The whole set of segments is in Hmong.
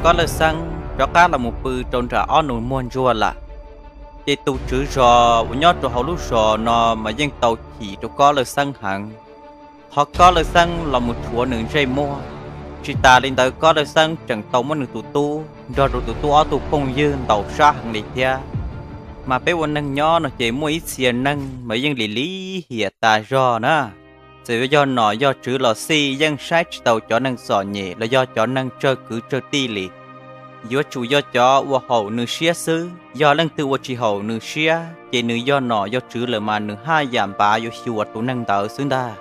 Kob Lawj Xeeb rov qab los mus pw rau nram ob nus muag ntsuag lawm. Ces tus tswv zos uas nyob rau hauv lub zos no mas yeej tau chim rau Kob Lawj Xeeb heev. Qhov Kob Lawj Xeeb los mus rhuav nws ntsej muag, tsis tas li ntawd Kob Lawj Xeeb tseem tau muab nws tus tub nrog rau tus tub ob tug phooj ywg ntaus sab heev li thiab. Mas peb ua neeg nyob no ces muaj ib txhia neeg mas yeej lim lim hiam tas zog na. Txawm yuav yog nom yog tswv los xij yeej saib tsis taus cov neeg txom nyem los yog cov neeg tsawg kwv tsawg tij li. Yuav tsum yog cov ua haum nws siab xwb, yog leej twg ua tsis haum nws siab ces nws yog nom yog tswv lawm mas nws haj yam npav yuav xyuas tus neeg ntawd xwb ntag.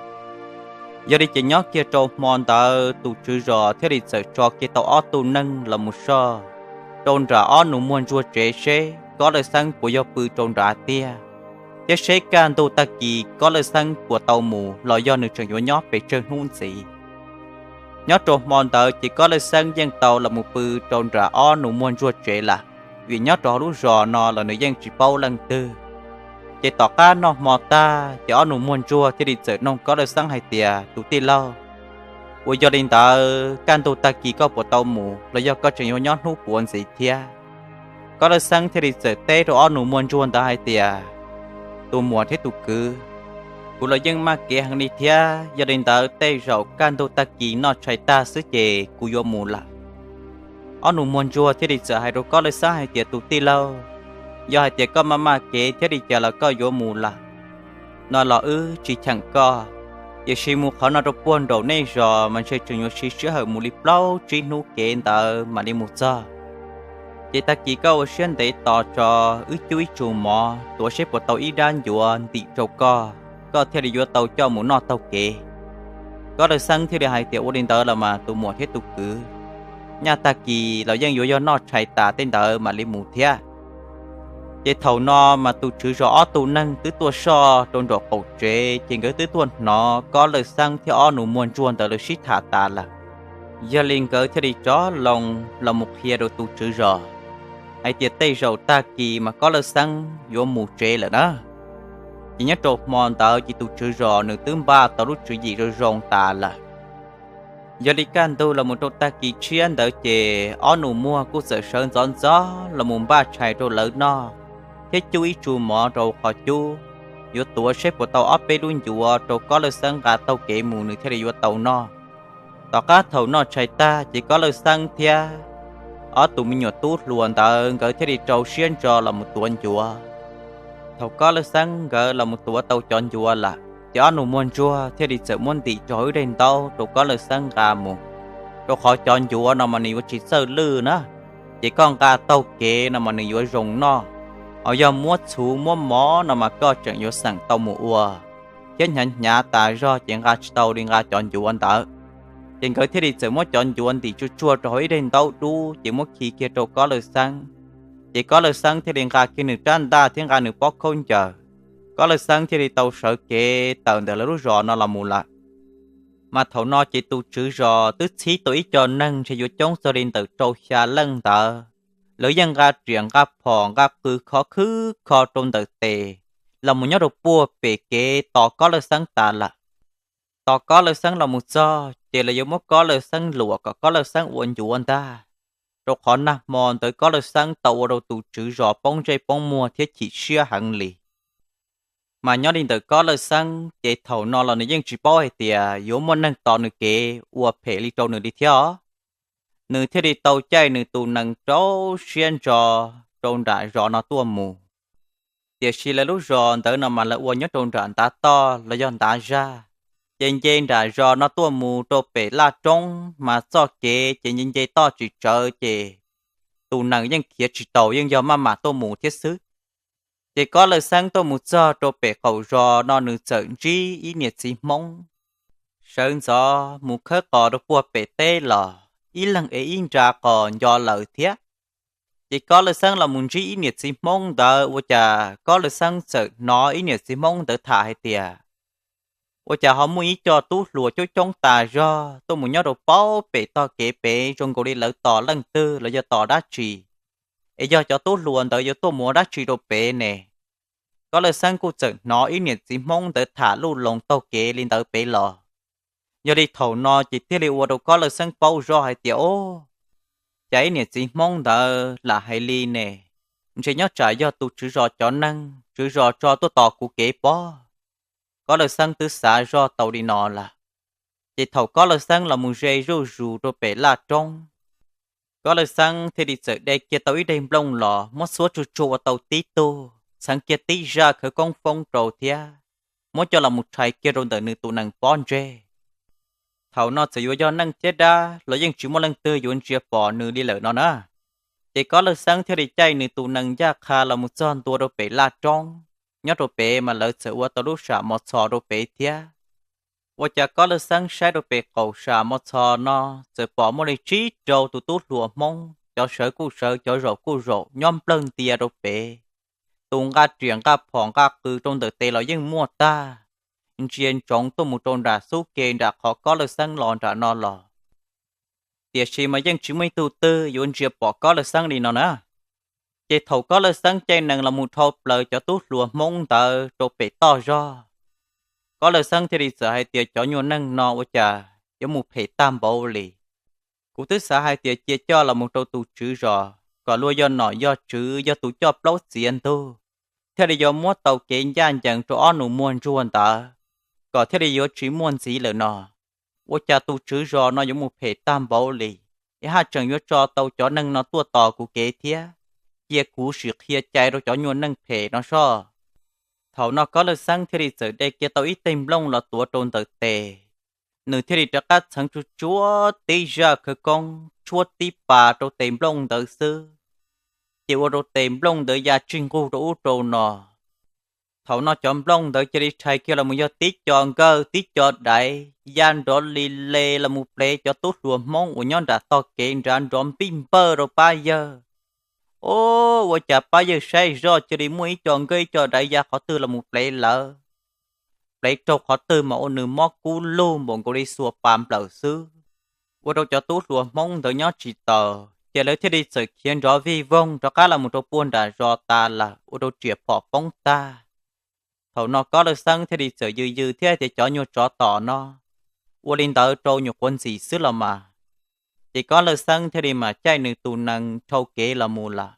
Yog li ces nyob kiag rau hmo ntawd tus tswv zos thiaj li txawm tso kiag tau ob tug neeg los mus soj rau nram ob nus muag ntsuag tsev seb Kob Lawj Xeeb puas yog pw rau nrad tiag, thiab seb kaj ntug tag kis Kob Lawj Xeeb puas tau mus los yog nws tseem yuav nyob pes tsawg hnub ntxiv. Nyob rau hmo ntawd ces Kob Lawj Xeeb yeej tau los mus pw rau nram ob nus muag ntsuag tsev lawm, vim nyob rau hauv lub zos no los nws yeej tsis paub leej twg. Ces tom qab noj hmo tag ces ob nus muag ntsuag thiaj li txawm noog Kob Lawj Xeeb hais tias, tus tij laug, uas yog li ntawd kaj ntug tag kis koj puas tau mus los yog koj tseem yuav nyob hnub puav ntxiv thiab? Kob Lawj Xeeb thiaj li txawm teb rau ob nus muag ntsuag ntawd hais tias, tus muam thiab tus kwv, kuv los yeej maj kev heev li thiab, yog li ntawd tej zaum kaj ntug tag kis noj tshais tag xwb ces kuv yuav mus lawm. Ob nus muag ntsuag thiaj li txawm hais rau Kob Lawj Xeeb hais tias, tus tij laug, yog hais tias koj maj maj kev thiab li cas los koj yuav mus lawm no los wb tsis cheem koj, tiam sis mus qhov no rau puag nraum nej zos mas ntshe tseem yuav siv sij hawm mus li plaub tsib hnub kev ntawd mam li mus txog. Ces tag kis koj ua siab ntev tos tso, wb cub ib tsum mov tuav seb puas tau ib rab ncuav ntim rau koj, koj thiaj li yuav tau coj mus noj taug kev. Kob Lawj Xeeb thiaj li hais tias, ua li ntawd los mas tus muam thiab tus kwv, nyaj tag kis los yeej yuav yog noj tshais tas tej ntawd mam li mus thiab. Ces thaum no mas tus tswv zos ob tug neeg twb tuaj soj rau nraum qaum tsev, ces nkawd twb tuaj hnov Kob Lawj Xeeb thiab ob nus muag ntsuag ntawd lawv sib tham tas lawm. Yog li nkawd thiaj li rov loo los mus qhia rau tus tswv zos hais tias tej zaum tag kis mas Kob Lawj Xeeb yuav mus tsev lawm na. Ces nyob rau hmo ntawd ces tus tswv zos nws twb npaj tau lub tswv yim zoo zoo tas lawm. Yog li kaj ntug los mus rau tag kis tshiab ntawd ces ob nus muag kuj txawm sawv ntxov ntxov los mus npaj tshais rau lawv noj, thiab cub ib tsum mov rau qhov cub, yuav tuav seb puas tau ob peb lub ncuav rau Kob Lawj Xeeb nqa taug kev mus nws thiaj li yuav tau noj. Tom qab thaum noj tshais tag ces Kob Lawj Xeeb thiab ob tus me nyuam tub hluas ntawd nkawd thiaj li rau siab ntso los mus tuav ncuav. Thaum Kob Lawj Xeeb nkawd los mus tuav tau cov ncuav lawm ces ob nus muag ntsuag thiaj li txawm muab ntim rau hauv ib daim ntaub rau Kob Lawj Xeeb nqa mus, rau qhov cov ncuav no mas nws yuav tsis txawj lwj na, ces koj nqa taug kev no mas nws yuav zoo noj. Ho yog muab txhuv muab mov no mas koj tseem yuav xeem tau mus ua, thiab hnyav hnyav tas zog ces nqa tsis tau li nqa cov ncuav ntawd. Ces nkawd thiaj li txawm muab cov ncuav ntim tsuag tsuag rau hauv ib daim ntaub dub ces muab khi kiag rau Kob Lawj Xeeb. Ces Kob Lawj Xeeb thiaj li nqa kiag nws rab ntaj thiab nqa nws pob khaub ncaws. Kob Lawj Xeeb thiaj li tau sawv kev tawm ntawm lawv lub zos no los mus lawm. Mas thaum no ces tus tswv zos twb txhib tau ib co neeg ntshe yuav coob txog li ntawm rau xya leej ntawd. Lawv yeej nqa riam nqa phom nqa qws khov khwb kho rau ntawm tes los mus nyob rau puag pem kev tos Kob Lawj Xeeb tas lawm. Tos Kob Lawj Xeeb los mus txog ces lawv yuav muab Kob Lawj Xeeb luam kom Kob Lawj Xeeb ua ncuav ntag, rau qhov nag hmo ntawd Kob Lawj Xeeb tau ua rau tus tswv zos poob ntsej poob muag thiab chim siab heev li. Mas nyob li ntawm Kob Lawj Xeeb ces thaum no los nws yeej tsis paub hais tias yuav muaj neeg tos nws kev ua phem li rau nws li thiab os. Nws thiaj li tau caij nws tus nees rau siab ntso rau nram zos no tuaj mus. Tiam sis lawv lub zos ntawd no mas lawv ua nyob rau nram ntav toj los yog ntav zaj, ces nce nram zos no tuaj mus rau pem laj roob mas txoj kev ces nce nce toj tsis tsawv ces tus nees yeej khiav tsis taus, yeej yog maj mam tuaj mus thiab xwb. Ces Kob Lawj Xeeb tuaj mus txog rau pem qaum zos no nws txawm ntsib ib niam txiv Hmoob sawv ntxov mus khawb qos rau puag pem teb los ib leeg ev ib nra qos nco lawm thiab. Ces Kob Lawj Xeeb los mus ntsib ib niam txiv Hmoob ntawd ua cas Kob Lawj Xeeb txawm hnov ib niam txiv Hmoob ntawd tham hais tias, ua cas ho muaj ib co tub hluas coob coob tas zog tuaj mus nyob rau paub pem tog kev pem zoo nkaus li lawv tos leej twg los yog tos dab tsi, es yog cov tub hluas ntawd yuav tuaj mus ua dab tsi rau pem ne? Kob Lawj Xeeb kuj txawm hnov ib niam txiv Hmoob ntawd tham luj loos taug kev li ntawd pem los. Yog li thaum no ces thiaj li ua rau Kob Lawj Xeeb paub zoj hais tias, o, Cas ib niam txiv Hmoob ntawd lam hais li ne? Ntshe nyob tsam yog tus tswv zos cov neeg, tswv zos tso tuaj tos kuv kev pob. Kob Lawj Xeeb twb xav zoj tau li no lawm. Ces thaum Kob Lawj Xeeb los mus ze zuj zus rau pem laj roob, Kob Lawj Xeeb thiaj li txawm de kiag tau ib daim nplooj los muab xuab tsuag tsuag ua tau tib tug, txheev kiag tib zaj khawv koob foob rau thiab muab coj los mus rhais kiag rau ntawm nws tus nees pob ntseg. Thaum no txawm yuav yog neeg thiab dab los yeej tsis muaj leej twg yuav ntsia pom nws li lawm no na. Ces Kob Lawj Xeeb thiaj li caij nws tus nees ncaj qha los mus txog ntua rau pem laj roob, nyob rau pem mas lawv txawm ua tau lub sam mos txhos rau pem thiab. Ua cas Kob Lawj Xeeb saib rau pem qaum sam mos txhos no, txawm pom muaj li tsib rau tus tub hluas Hmoob, cov sawv kuj sawv, cov zaum kuj zaum, nyob nplawg ntia rau pem. Tus nqa riam nqa phom nqa qws rau ntawm tes los yeej muaj tag, ntsia ntsoov tuaj mus rau nram xub ke nram qhov Kob Lawj Xeeb los nram no los. Tiam sis mas yeej tsis muaj ib tug twg yuav ntsia pom Kob Lawj Xeeb li no na. Ces thaum Kob Lawj Xeeb caij nees los mus dhau plaws cov tub hluas Hmoob ntawd rau pem toj zog, Kob Lawj Xeeb thiaj li txawm hais tias, cov nyuag neeg no ua cas yuav mus phem tag npaum li. Kuv twb xav hais tias cia coj los mus rau tus tswv zos kom luag yog nom yog tswv, yog tus coj plaub txiav ntug, thiaj li yuav muab tau kev ncaj ncees rau ob nus muag ntsuag ntawd, kom thiaj li yuav tsis muaj ntxiv lawm no. Ua cas tus tswv zos no yuav mus phem tag npaum li, es haj tseem yuav tso tau cov neeg no tuaj tos kuv kev thiab. Cia kuv sim qhia cai rau cov nyuag neeg phem no soj. Thaum no Kob Lawj Xeeb thiaj li txawm de kiag tau ib teg nplooj los tuav rau ntawm tes, nws thiaj li rov qab txheev tsuag tsuag tib zaj khawv koob tshuab tib pas rau tes nplooj ntawd xwb, ces ua rau tes nplooj ntawd ya tsig nqug rau ub rau no. Thaum no cov nplooj ntawd cia li rhais kiag los mus yog tib co nkawj tib co daiv ya nrov li le los mus plev cov tub hluas Hmoob uas nyob nram tog kev nrad nrov npij npawj rau pab yawg. Ua cas pab yawg saib zoj cia li muaj ib co nkawj ib co daiv ya qhov twg los mus plev lawv, plev raug qhov twg mas ua nws mob kub lug npaum nkaus li xuas pas nplawm xwb. Ua rau cov tub hluas Hmoob ntawd nyob tsis taus, ces lawv thiaj li txawm khiav nrov vij voog rov qab los mus rau puag nram zos tas lawm, ua rau riam phom poob tag. Thaum no Kob Lawj Xeeb thiaj li txawm yws yws thiab tias, cov nyuag tsov tom no, ua li ntawd rau nyuam qhuav ntxim xwb los mas. Ces Kob Lawj Xeeb thiaj li mam caij nws tus nees dhau kev los mus lawm.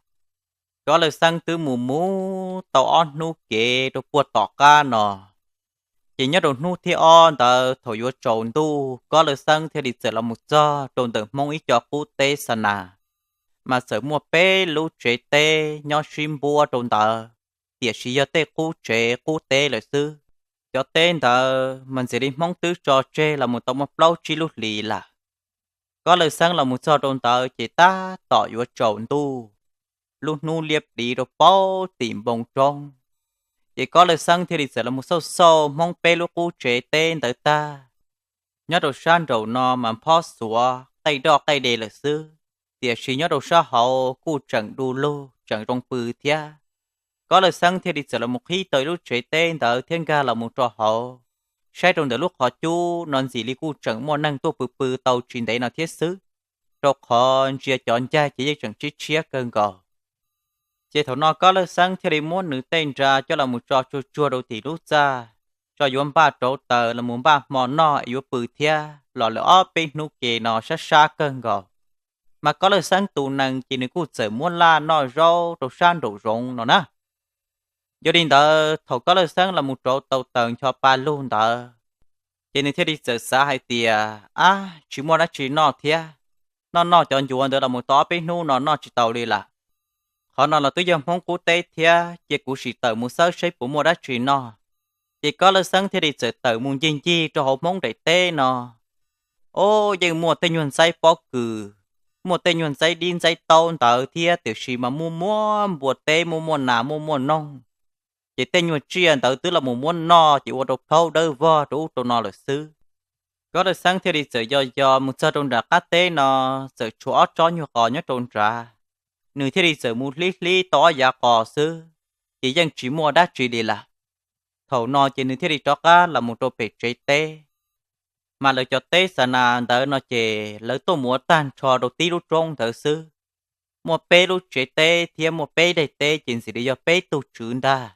Kob Lawj Xeeb twb mus mus tau ob hnub kev rau puag tom qab no, ces nyob rau hnub thib ob ntawd thaum yuav tsaus ntuj, Kob Lawj Xeeb thiaj li txawm los mus txog rau ntawm Hmoob ib co qub teb xa nas, mas txawm muaj peb lub tsev teb nyob sib npuab rau ntawd, tiam sis yog tej qub tsev qub teb lawm xwb. Cov teb ntawd mas ntxim li Hmoob twb tso tseg los mus tau muaj plaub tsib lub hlis lawm. Kob Lawj Xeeb los mus txog rau ntawd ces tab tom yuav tsaus ntuj, lub hnub liab pliv rau paub tim npoo roob. Ces Kob Lawj Xeeb thiaj li txawm los mus xauj xauj Hmoob peb lub qub tsev teb ntawd tag. Nyob rau sab nraum no mas phob xuav qaij doj qaij de lawm xwb, tiam sis nyob rau sab hauv kuj tseem du lug tseem zoo pw thiab. Kob Lawj Xeeb thiaj li txawm los mus qhib tau ib lub tsev teb ntawd thiab nkag los mus rau hauv. Saib rau ntawm lub qhov cub no ntxim li kuj tseem muaj neeg tuaj pw pw tau tsis ntev no thiab xwb, rau qhov ntsia cov ncaig ces yeej tseem tshiab tshiab kawg nkaus. Ces thaum no Kob Lawj Xeeb thiaj li muab nws tej nra coj los mus tso tsuag tsuag rau tim lub txaj, tso yuav npaj rauv taws los mus npaj hmo noj es yuav pw thiab los lawm ob peb hnub ke no sab sab kawg nkaus. Mas Kob Lawj Xeeb tus nees ces nws kuj txawm muab laj noj zaub rau sab nraum zoov no na. Yog li ntawd thaum Kob Lawj Xeeb los mus rauv tau taws ncho pa lug ntawd, ces nws thiaj li txawm xav hais tias, ab, tsis muaj dab tsi noj thiab, noj noj cov ncuav ntawd los mus tau ob peb hnub no noj tsis tau li lawm. Qhov no los twb yog Hmoob qub teb thiab, cia kuv sim tawm mus xawb saib puas muaj dab tsi noj. Ces Kob Lawj Xeeb thiaj li txawm tawm mus ncig ncig rau hauv Hmoob daim teb no. Ob, yeej muaj tej nyuag ntxaib pob kws, muaj tej nyuag ntxaib dib ntxaib taub ntawd thiab, tiam sis mas muaj muaj npua teb, muaj muaj nas, muaj muaj noog. Ces tej nyuag tsiaj ntawd twb los mus muab noj ces ua rau plhaub dawb vog rau ub rau no lawm xwb. Kob Lawj Xeeb thiaj li txawm yos yos mus txog rau nram qab teb no, txawm tshuav ob tsob nyuag qos nyob rau nrad. Nws thiaj li txawm mus hlib hlib tau ob yav qos xwb, ces yeej tsis muaj dab tsi li lawm. Thaum no ces nws thiaj li rov qab los mus rau pem tsev teb. Mas lawv cov teb xa nas ntawd no ces lawv tuaj mus ua tag nrho rau tib lub roob ntawd xwb. Muaj peb lub tsev teb thiab muaj peb daim teb ces ntxim li yog peb tug tswv ntag.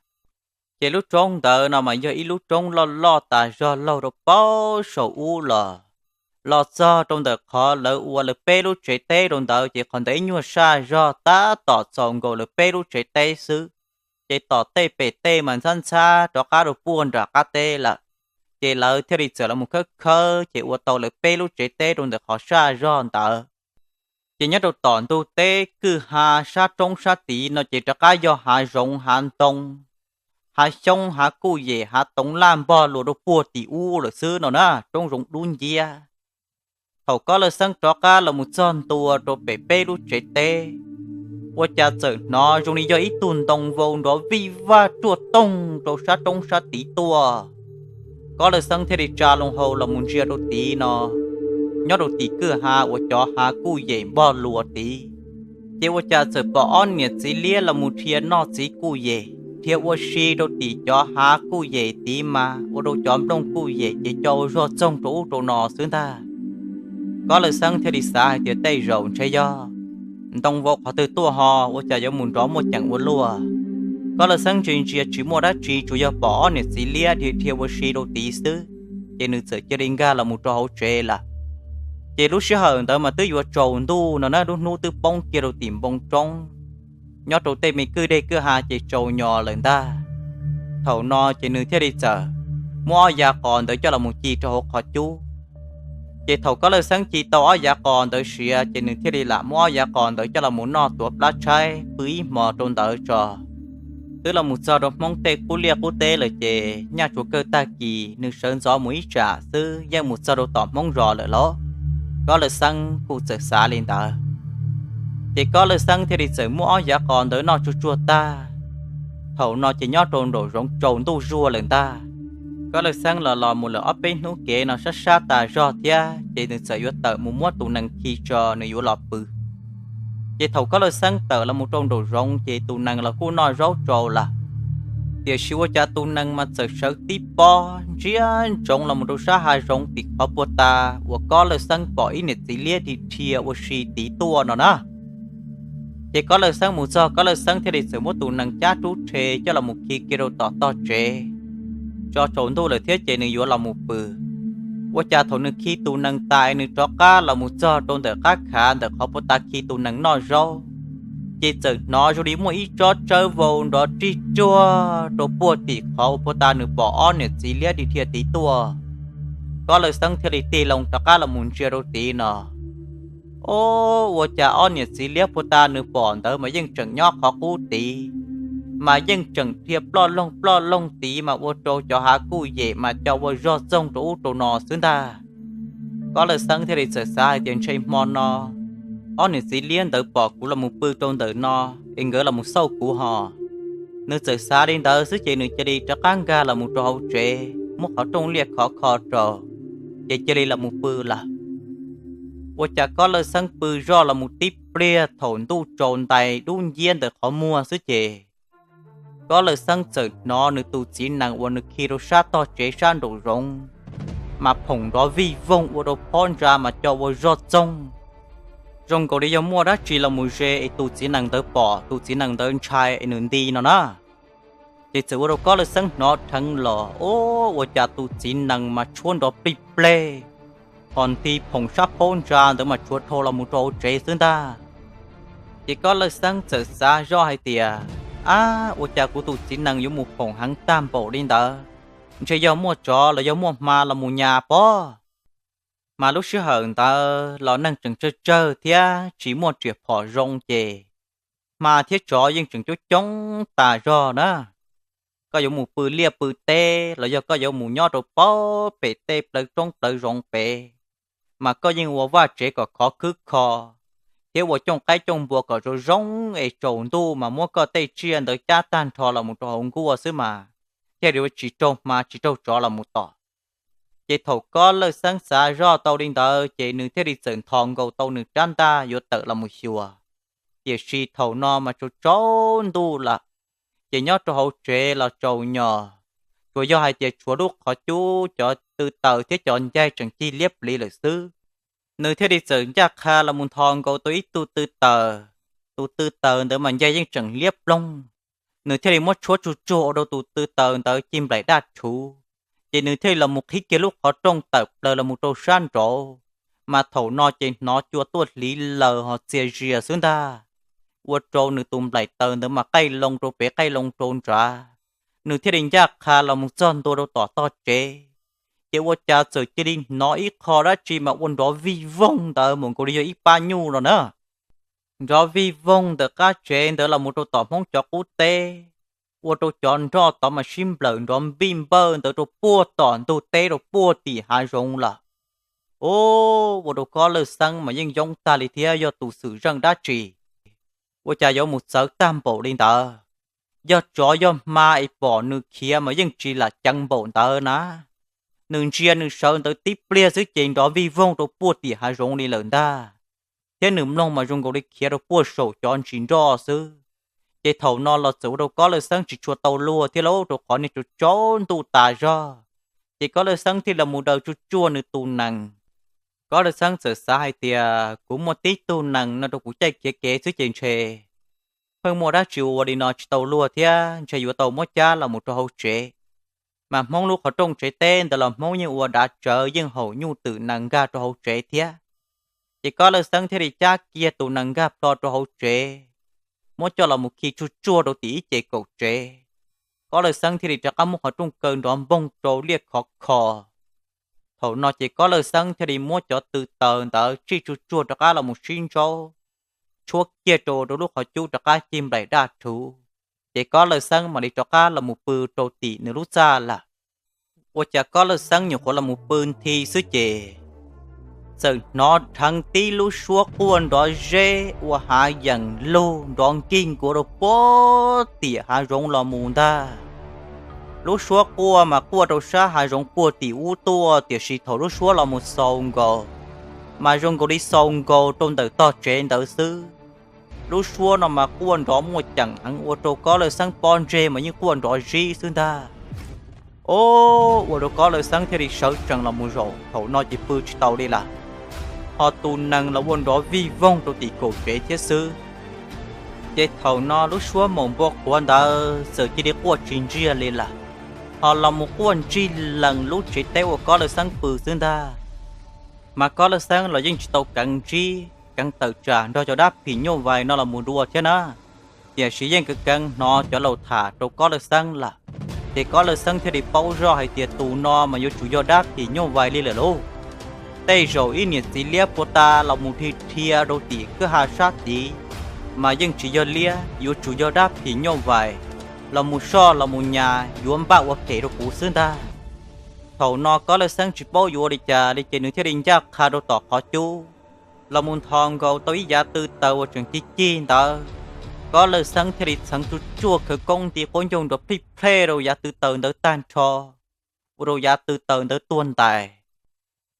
Ces lub roob ntawd no mas yog ib lub roob loj loj tas zog laug rau paub saum ub los. Los txog rau ntawm qhov lawv ua lawv peb lub tsev teb rau ntawd ces qhov ntawd ib nyuag saj zog tab tom txaus nkaus lawv peb lub tsev teb xwb. Ces tom tej pem tej mas ntxhab ntxhab rov qab rau puag nram qab teb lawm. Ces lawv thiaj li txawm los mus khawb khawb ces ua tau lawv peb lub tsev teb rau ntawm qhov saj zog ntawd. Ces nyob rau tom ntug teb kwj ha sab roob sab tid no ces rov qab yog hav zoov hav ntoo, hav xyoob hav kuj yem hav toov laj npog luas rau puag tim ub lawm xwb no na, roob zoov dub nciab. Thaum Kob Lawj Xeeb rov qab los mus txog ntua rau pem peb lub tsev teb, ua cas txawm hnov zoo li yog ib tug ntoo vau nrov vij vaj ruaj toog rau sab roob sab tid tuaj. Kob Lawj Xeeb thiaj li tsa loo hau los mus ntsia rau tid no, nyob rau tim kwj ha uas cov hav kuj yem npog luas tid, ces ua cas txawm pom ob niam txiv liab los mus dhia noj txiv kuj yem, dhia ua si rau tim cov hav kuj yem tid mas ua rau cov nplooj kuj yem ces co ua zog txoog rau ub rau no xwb ntag. Kob Lawj Xeeb thiaj li xav hais tias tej zaum ntshe yog ntoo vau qhov twg tuaj ho ua cas yuav mus nrov muaj ceem ua luaj. Kob Lawj Xeeb ntsia ntsia tsis muaj dab tsi, tsuas yog pom ob niam txiv liab dhia dhia ua si rau tid xwb, ces nws txawm cia li nkag los mus rau hauv tsev lawm. Ces lub sij hawm ntawd mas twb yuav tsaus ntuj no na, lub hnub twb poob kiag rau tim npoo roob, nyob rau tej me kwj deg kwj ha ces tsaus nyos lawm ntag. Thaum no ces nws thiaj li txawm muab ob yav qos ntawd coj los mus ci rau hauv qhov cub. Ces thaum Kob Lawj Xeeb ci tau ob yav qos ntawd siav ces nws thiaj li lam muab ob yav qos ntawd coj los mus noj tuav plab tshaib pw ib hmos rau ntawd tso. Twb los mus txog rau Hmoob tej qub liaj qub teb lawm ces nyaj tsuas kawg tag kis nws sawv ntxov mus ib tsam xwb yeej mus txog rau tom Hmoob zos lawm lauj. Kob Lawj Xeeb kuj txawm xav li ntawd. Ces Kob Lawj Xeeb thiaj li txawm muab ob yav qos ntawd noj tsuag tsuag tag. Thaum no ces nyob rau nraum zoov tsaus ntuj zuag lawm ntag. Kob Lawj Xeeb los los mus lawm ob peb hnub kev no sab sab tas zog thiab ces nws txawm yuav tawm mus muab tus nees khi tso nws yuav los pw. Ces thaum Kob Lawj Xeeb tawm los mus rau nraum zoov ces tus nees los kuj noj zaub tsau lawm. Tiam sis ua cas tus nees mas txawm sawv tib pob ntsia ntsoov los mus rau sab hav zoov tim qhov puag ta uas Kob Lawj Xeeb pom ib niam txiv liab dhia dhia ua si tid tuaj no na. Ces Kob Lawj Xeeb mus txog, Kob Lawj Xeeb thiaj li txawm muab tus nees cab rub rhe coj los mus khi kiag rau tom tog tsev. Tso tsaus ntuj lawm thiab ces nws yuav los mus pw. Ua cas thaum nws khi tus nees tas nws rov qab los mus txog rau ntawm qab khav ntawm qhov puag ta khi tus nees noj zaub, ces txawm hnov zoo li muaj ib tsob tsawb vau nrov rig ruag rau puag tim qhov uas puag ta nws pom ob niam txiv liab dhia dhia tid tuaj. Kob Lawj Xeeb thiaj li tig loo rov qab los mus ntsia rau tid no. Ob, ua cas ob niam txiv liab puag ta nws pom ntawd mas yeej tseem nyob qhov qub tid, mas yeej tseem dhia ploj loog ploj loog tid mas ua rau cov hav kuj yem mas co ua zog txoog rau ub rau no xwb ntag. Kob Lawj Xeeb thiaj li txawm xav hais tias ntshe hmo no ob niam txiv liab ntawd pom kuv los mus pw rau ntawm no es nkawd los mus xauj kuv ho. Nws txawm xav li ntawd xwb ces nws cia li rov qab nkag los mus rau hauv tsev muab qhov rooj liaj khov kho rau, ces cia li los mus pw lawm. Ua cas Kob Lawj Xeeb pw zoj los mus tib pliag thaum ntuj tsaus ntais dub nciab ntawm qhov muag xwb ces Kob Lawj Xeeb txawm hnov nws tus txiv nees uas nws khi rau sab tog tsev sab nraum zoov mas phoom nrov vij voog ua rau phab ntsa mas co ua zog txoog, zoo nkaus li yog muaj dab tsi los mus ze es tus txiv nees ntawd pom, tus txiv nees ntawd ntshai es nws nti no na. Ces txawm ua rau Kob Lawj Xeeb hnov dheev los, ob, ua cas tus txiv nees mas tshuab nrov plig pleg, ho nti phoom sab phab ntsa ntawd mas tshuav dhau los mus rau hauv tsev xwb ntag. Ces Kob Lawj Xeeb txawm xav zoj hais tias, ab, ua cas kuv tus txiv nees yuav mus phoom heev tag npaum li ntawd, ntshe yog muaj tsov los yog muaj hma los mus nyas pob. Mas lub sij hawm ntawd los neeg tseem tsawg tsawg thiab tsis muaj riam phom zoo ces hma thiab tsov yeej tseem coob coob tas zog na. Koj yuav mus pw liaj pw teb los yog koj yuav mus nyob rau pab pem tej plawv roob plawv zoov pem, mas koj yeej ua vaj tsev kom khov khwb kho, thiab ua cooj qaib cooj npua kom zoo zoo es tsaus ntuj mas muab koj tej tsiaj ntawd cab tag nrho los mus rau hauv nkuaj xwb mas thiaj li tsis raug hma tsis raug tsov los mus tom. Ces thaum Kob Lawj Xeeb xav zoj tau li ntawd ces nws thiaj li txawm nthos nkaus tau nws rab ntaj yuav tawm los mus xyuas. Tiam sis thaum no mas tsaus tsaus ntuj lawm, ces nyob rau hauv tsev los tsaus nyos, tsuas yog hais tias tshuav lub qhov cub cov tw taws thiab cov ncaig tseem cig liab pliv lawm xwb. Nws thiaj li txawm ncaj qha los mus nthos nkaus tau ib tug tw taws. Tus tw taws ntawd mas ncaig yeej tseem liab ploog. Nws thiaj li muab tshuab tsuj tsuag ua rau tus tw taws ntawd cig nplaim daj rhuv, ces nws thiaj li los mus qhib kiag lub qhov rooj tawm plaws los mus rau sab nraud. Mas thaum no ces hnov cua tuaj hliv laws ho txias zias xwb ntag, ua rau nws tus nplaim taws ntawd mas qaij loo rau pem qaij loo rau nrad, nws thiaj li ncaj qha los mus txog ntua rau tom tog tsev. Ces ua cas txawm cia li hnov ib qho dab tsi mas ua nrov vij voog ntawd mus nkaus li yog ib pab nyuj no na. Nrov vij voog ntawm qab tsev ntawd los mus rau tom Hmoob cov qub teb, ua rau cov nroj tod mas sib nplawm nrov npij npawj ntawd rau puag tom ntug teb rau puag tim hav zoov lawm. Ub, ua rau Kob Lawj Xeeb mas yeej yoob tag li thiab, yog tus xwm zeej dab tsi ua cas yuav mus txawv tag npaum li ntawd. Yog tsov yog hma es pom nws khiav mas yeej tsis lam ceev npaum ntawd na. Nws ntsia nws sawv ntawd tib pliag xwb ces nrov vij voog rau puag tim hav zoov li lawm ntag, thiab nws mloog mas zoo nkaus li khiav rau puag saum cov ntsis nroj xwb. Ces thaum no los txawm ua rau Kob Lawj Xeeb tsis tshua tau luag thiab lauj, rau qhov niag tsaus tsaus ntuj tas zog. Ces Kob Lawj Xeeb thiaj los mus daws tsuj tsuag nws tus nees. Kob Lawj Xeeb txawm xav hais tias kuv muaj tib tug nees no rau kuv caij khiav kev xwb ces ntshe pheej muaj dab tsi ua li no tsis tau luag thiab, ntshe yuav tau muab cab los mus rau hauv tsev. Mas Hmoob lub qhov rooj tsev teb ntawd los Hmoob yeej ua dav tsawv yeej haum nyuj twm nees nkag rau hauv tsev thiab. Ces Kob Lawj Xeeb thiaj li cab kiag tus nees nkag plho rau hauv tsev, muab coj los mus khi tsuj tsuag rau tim ib ce kaum tsev. Kob Lawj Xeeb thiaj li rov qab muab qhov rooj kaw nrov npoog rau liaj khov kho. Thaum no ces Kob Lawj Xeeb thiaj li muab cov tw taws ntawd tsij tsuj tsuag rov qab los mus sib ntsaub, tshuab kiag rau rau lub qhov cub rov qab cig nplaim daj rhuv. Ces Kob Lawj Xeeb mam li rov qab los mus pw rau tim nws lub txaj lawm. Ua cas Kob Lawj Xeeb nyuam qhuav los mus pw nthi xwb ces txawm hnov dheev tib lub suab quaj nrov zeb ua hav yeem lug nrov nkig nkuav rau puag tim hav zoov los mus ntag. Lub suab quaj mas quaj rau sab hav zoov puag tim ub tuaj, tiam sis thaum lub suab los mus xaus nkaus, mas zoo nkaus li xaus nkaus rau ntawm tog tsev ntawd xwb. Lub suab no mas quaj nrov muaj ceem heev ua rau Kob Lawj Xeeb pob ntseg mas yeej quaj nrov zib xwb ntag. Ob, ua rau Kob Lawj Xeeb thiaj li sawv tsees los mus zaum, thaum no ces pw tsis tau li lawm. Ho tus nees los ua nrov vij voog rau tim kaum tsev thiab xwb. Ces thaum no lub suab maum npua qhuav ntawd txawm cia li quaj tsis ntsiag li lawm, ho los mus quaj ntsig lees lub tsev teb uas Kob Lawj Xeeb pw xwb ntag. Mas Kob Lawj Xeeb los yeej tsis tau keev ntsib keev tawm tsam nrog cov dab phim nyuj vais no los mus dua thiab na, tiam sis yeej keev keev hnov cov laus tham rau Kob Lawj Xeeb lawm. Ces Kob Lawj Xeeb thiaj li paub zoj hais tias tus no mas yuav tsum yog dab phim nyuj vais li lawm lauj. Tej zaum ib niam txiv liab puag ta los mus dhia dhia rau tim kwj ha sab tid, mas yeej tsis yog liab, yuav tsum yog dab phim nyuj vais los mus soj los mus nyas yuav npaj ua phem rau kuv xwb ntag. Thaum no Kob Lawj Xeeb tsis paub yuav ua li cas li ces nws thiaj li ncaj qha rau tom qhov cub los mus nthos nkaus tau ib yav tw taws uas tseem cig cig ntawd. Kob Lawj Xeeb thiaj li txheev tsuj tsuag khawv koob nti quab ncaug nrov plij plej rau yav tw taws ntawd tag nrho, ua rau yav tw taws ntawd tuag ntais.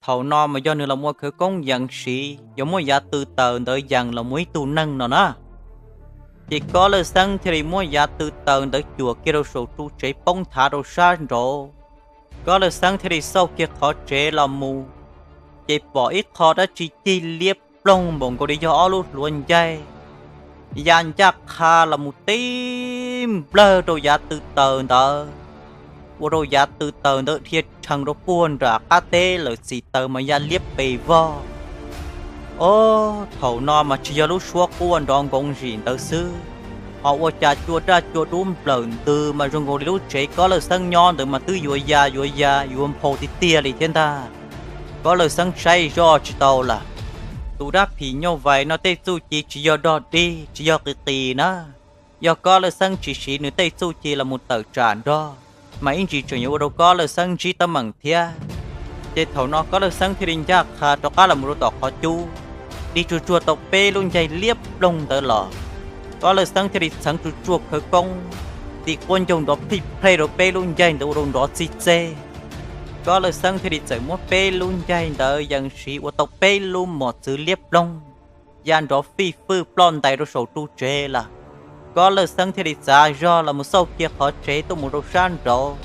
Thaum no mas yog nws los ua khawv koob yees siv yuav muab yav tw taws ntawd yees los mus ib tug neeg no na. Ces Kob Lawj Xeeb thiaj li muab yav tw taws ntawd cuam kiag rau saum ru tsev poob thav rau sab nraud. Kob Lawj Xeeb thiaj li xauj kiag qhov tsev los mus, ces pom ib qho dab tsi cig liab ploog npaum nkaus li yog ob lub hluav ncaig ya ncaj qha los mus tib nplawg rau yav tw taws ntawd, ua rau yav tw taws ntawd dhia rhees rau puag nram qab teb lawm, txim taws mas ya liab pes vog. Ob, thaum no mas tsis yog lub suab quaj nrov nkoos zim ntawd xwb, ho ua cas cua daj cua dub nplawm ntws mas zoo nkaus li lub tsev Kob Lawj Xeeb nyob ntawd mas twb yuav ya yuav ya yuav nphau tiag tiag li thiab ntag. Kob Lawj Xeeb saib zoj tsis tau lawm. Tus dab phim nyuj vais no tej txuj ci tsis yog dog dig tsis yog qis qis na. Yog Kob Lawj Xeeb tsis siv nws tej txuj ci los mus tawm tsam nrog, mas ib ntsis tseem yuav ua rau Kob Lawj Xeeb ntsib teeb meem thiab. Ces thaum no Kob Lawj Xeeb thiaj li ncaj qha rov qab los mus rau tom qhov cub, dig tsuag tsuag tau peb lub ncaig liab ploog ntawd los. Kob Lawj Xeeb thiaj li txheev tsuag tsuag khawv koob, nti quab ncaug nrov plij plej rau peb lub ncaig ntawd ua rau nrov txij txej. Kob Lawj Xeeb thiaj li txawm muab peb lub ncaig ntawd yees siv ua tau peb lub mos txwv liab ploog, ya nrov fij fwj ploj ntais rau saum ru tsev lawm. Kob Lawj Xeeb thiaj li txav zog los mus xauj kiag qhov tsev tuaj mus rau sab nraud,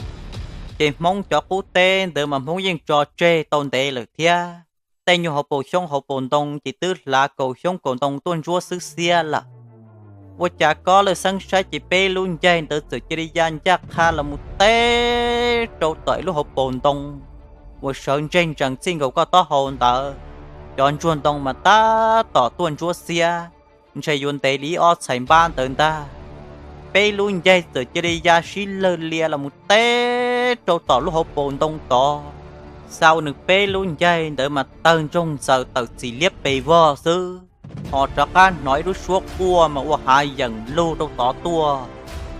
ces Hmoob cov qub teb ntawd mas Hmoob yeej tso tseg tau ntev lawm thiab. Tej nyuag hauv paus xyoob hauv paus ntoo ces twb hlav kaus xyoob kaus ntoo tuaj ntsuab xwb xiab lawm. Ua cas Kob Lawj Xeeb saib ces peb lub ncaig ntawd txawm cia li ya ncaj qha los mus teb rau tom ib lub hauv paus ntoo uas sawv ntseg ntsees txij nkaus koj taub hau ntawd. Cov ntsuag ntoo mas tab tom tuaj ntsuab xiab, ntshe yuav ntev li ib ob txhais npab ntawd ntag. Peb lub ncaig txawm cia li ya sib lawg lias los mus teb rau tom lub hauv paus ntoo tod. Xa ua nws peb lub ncaig ntawd mas tawg ntsoog ntxaws tawm txim liab pes vog xwb, ho rov qab hnov ib lub suab quaj mas ua hav yeem lug rau tod tuaj,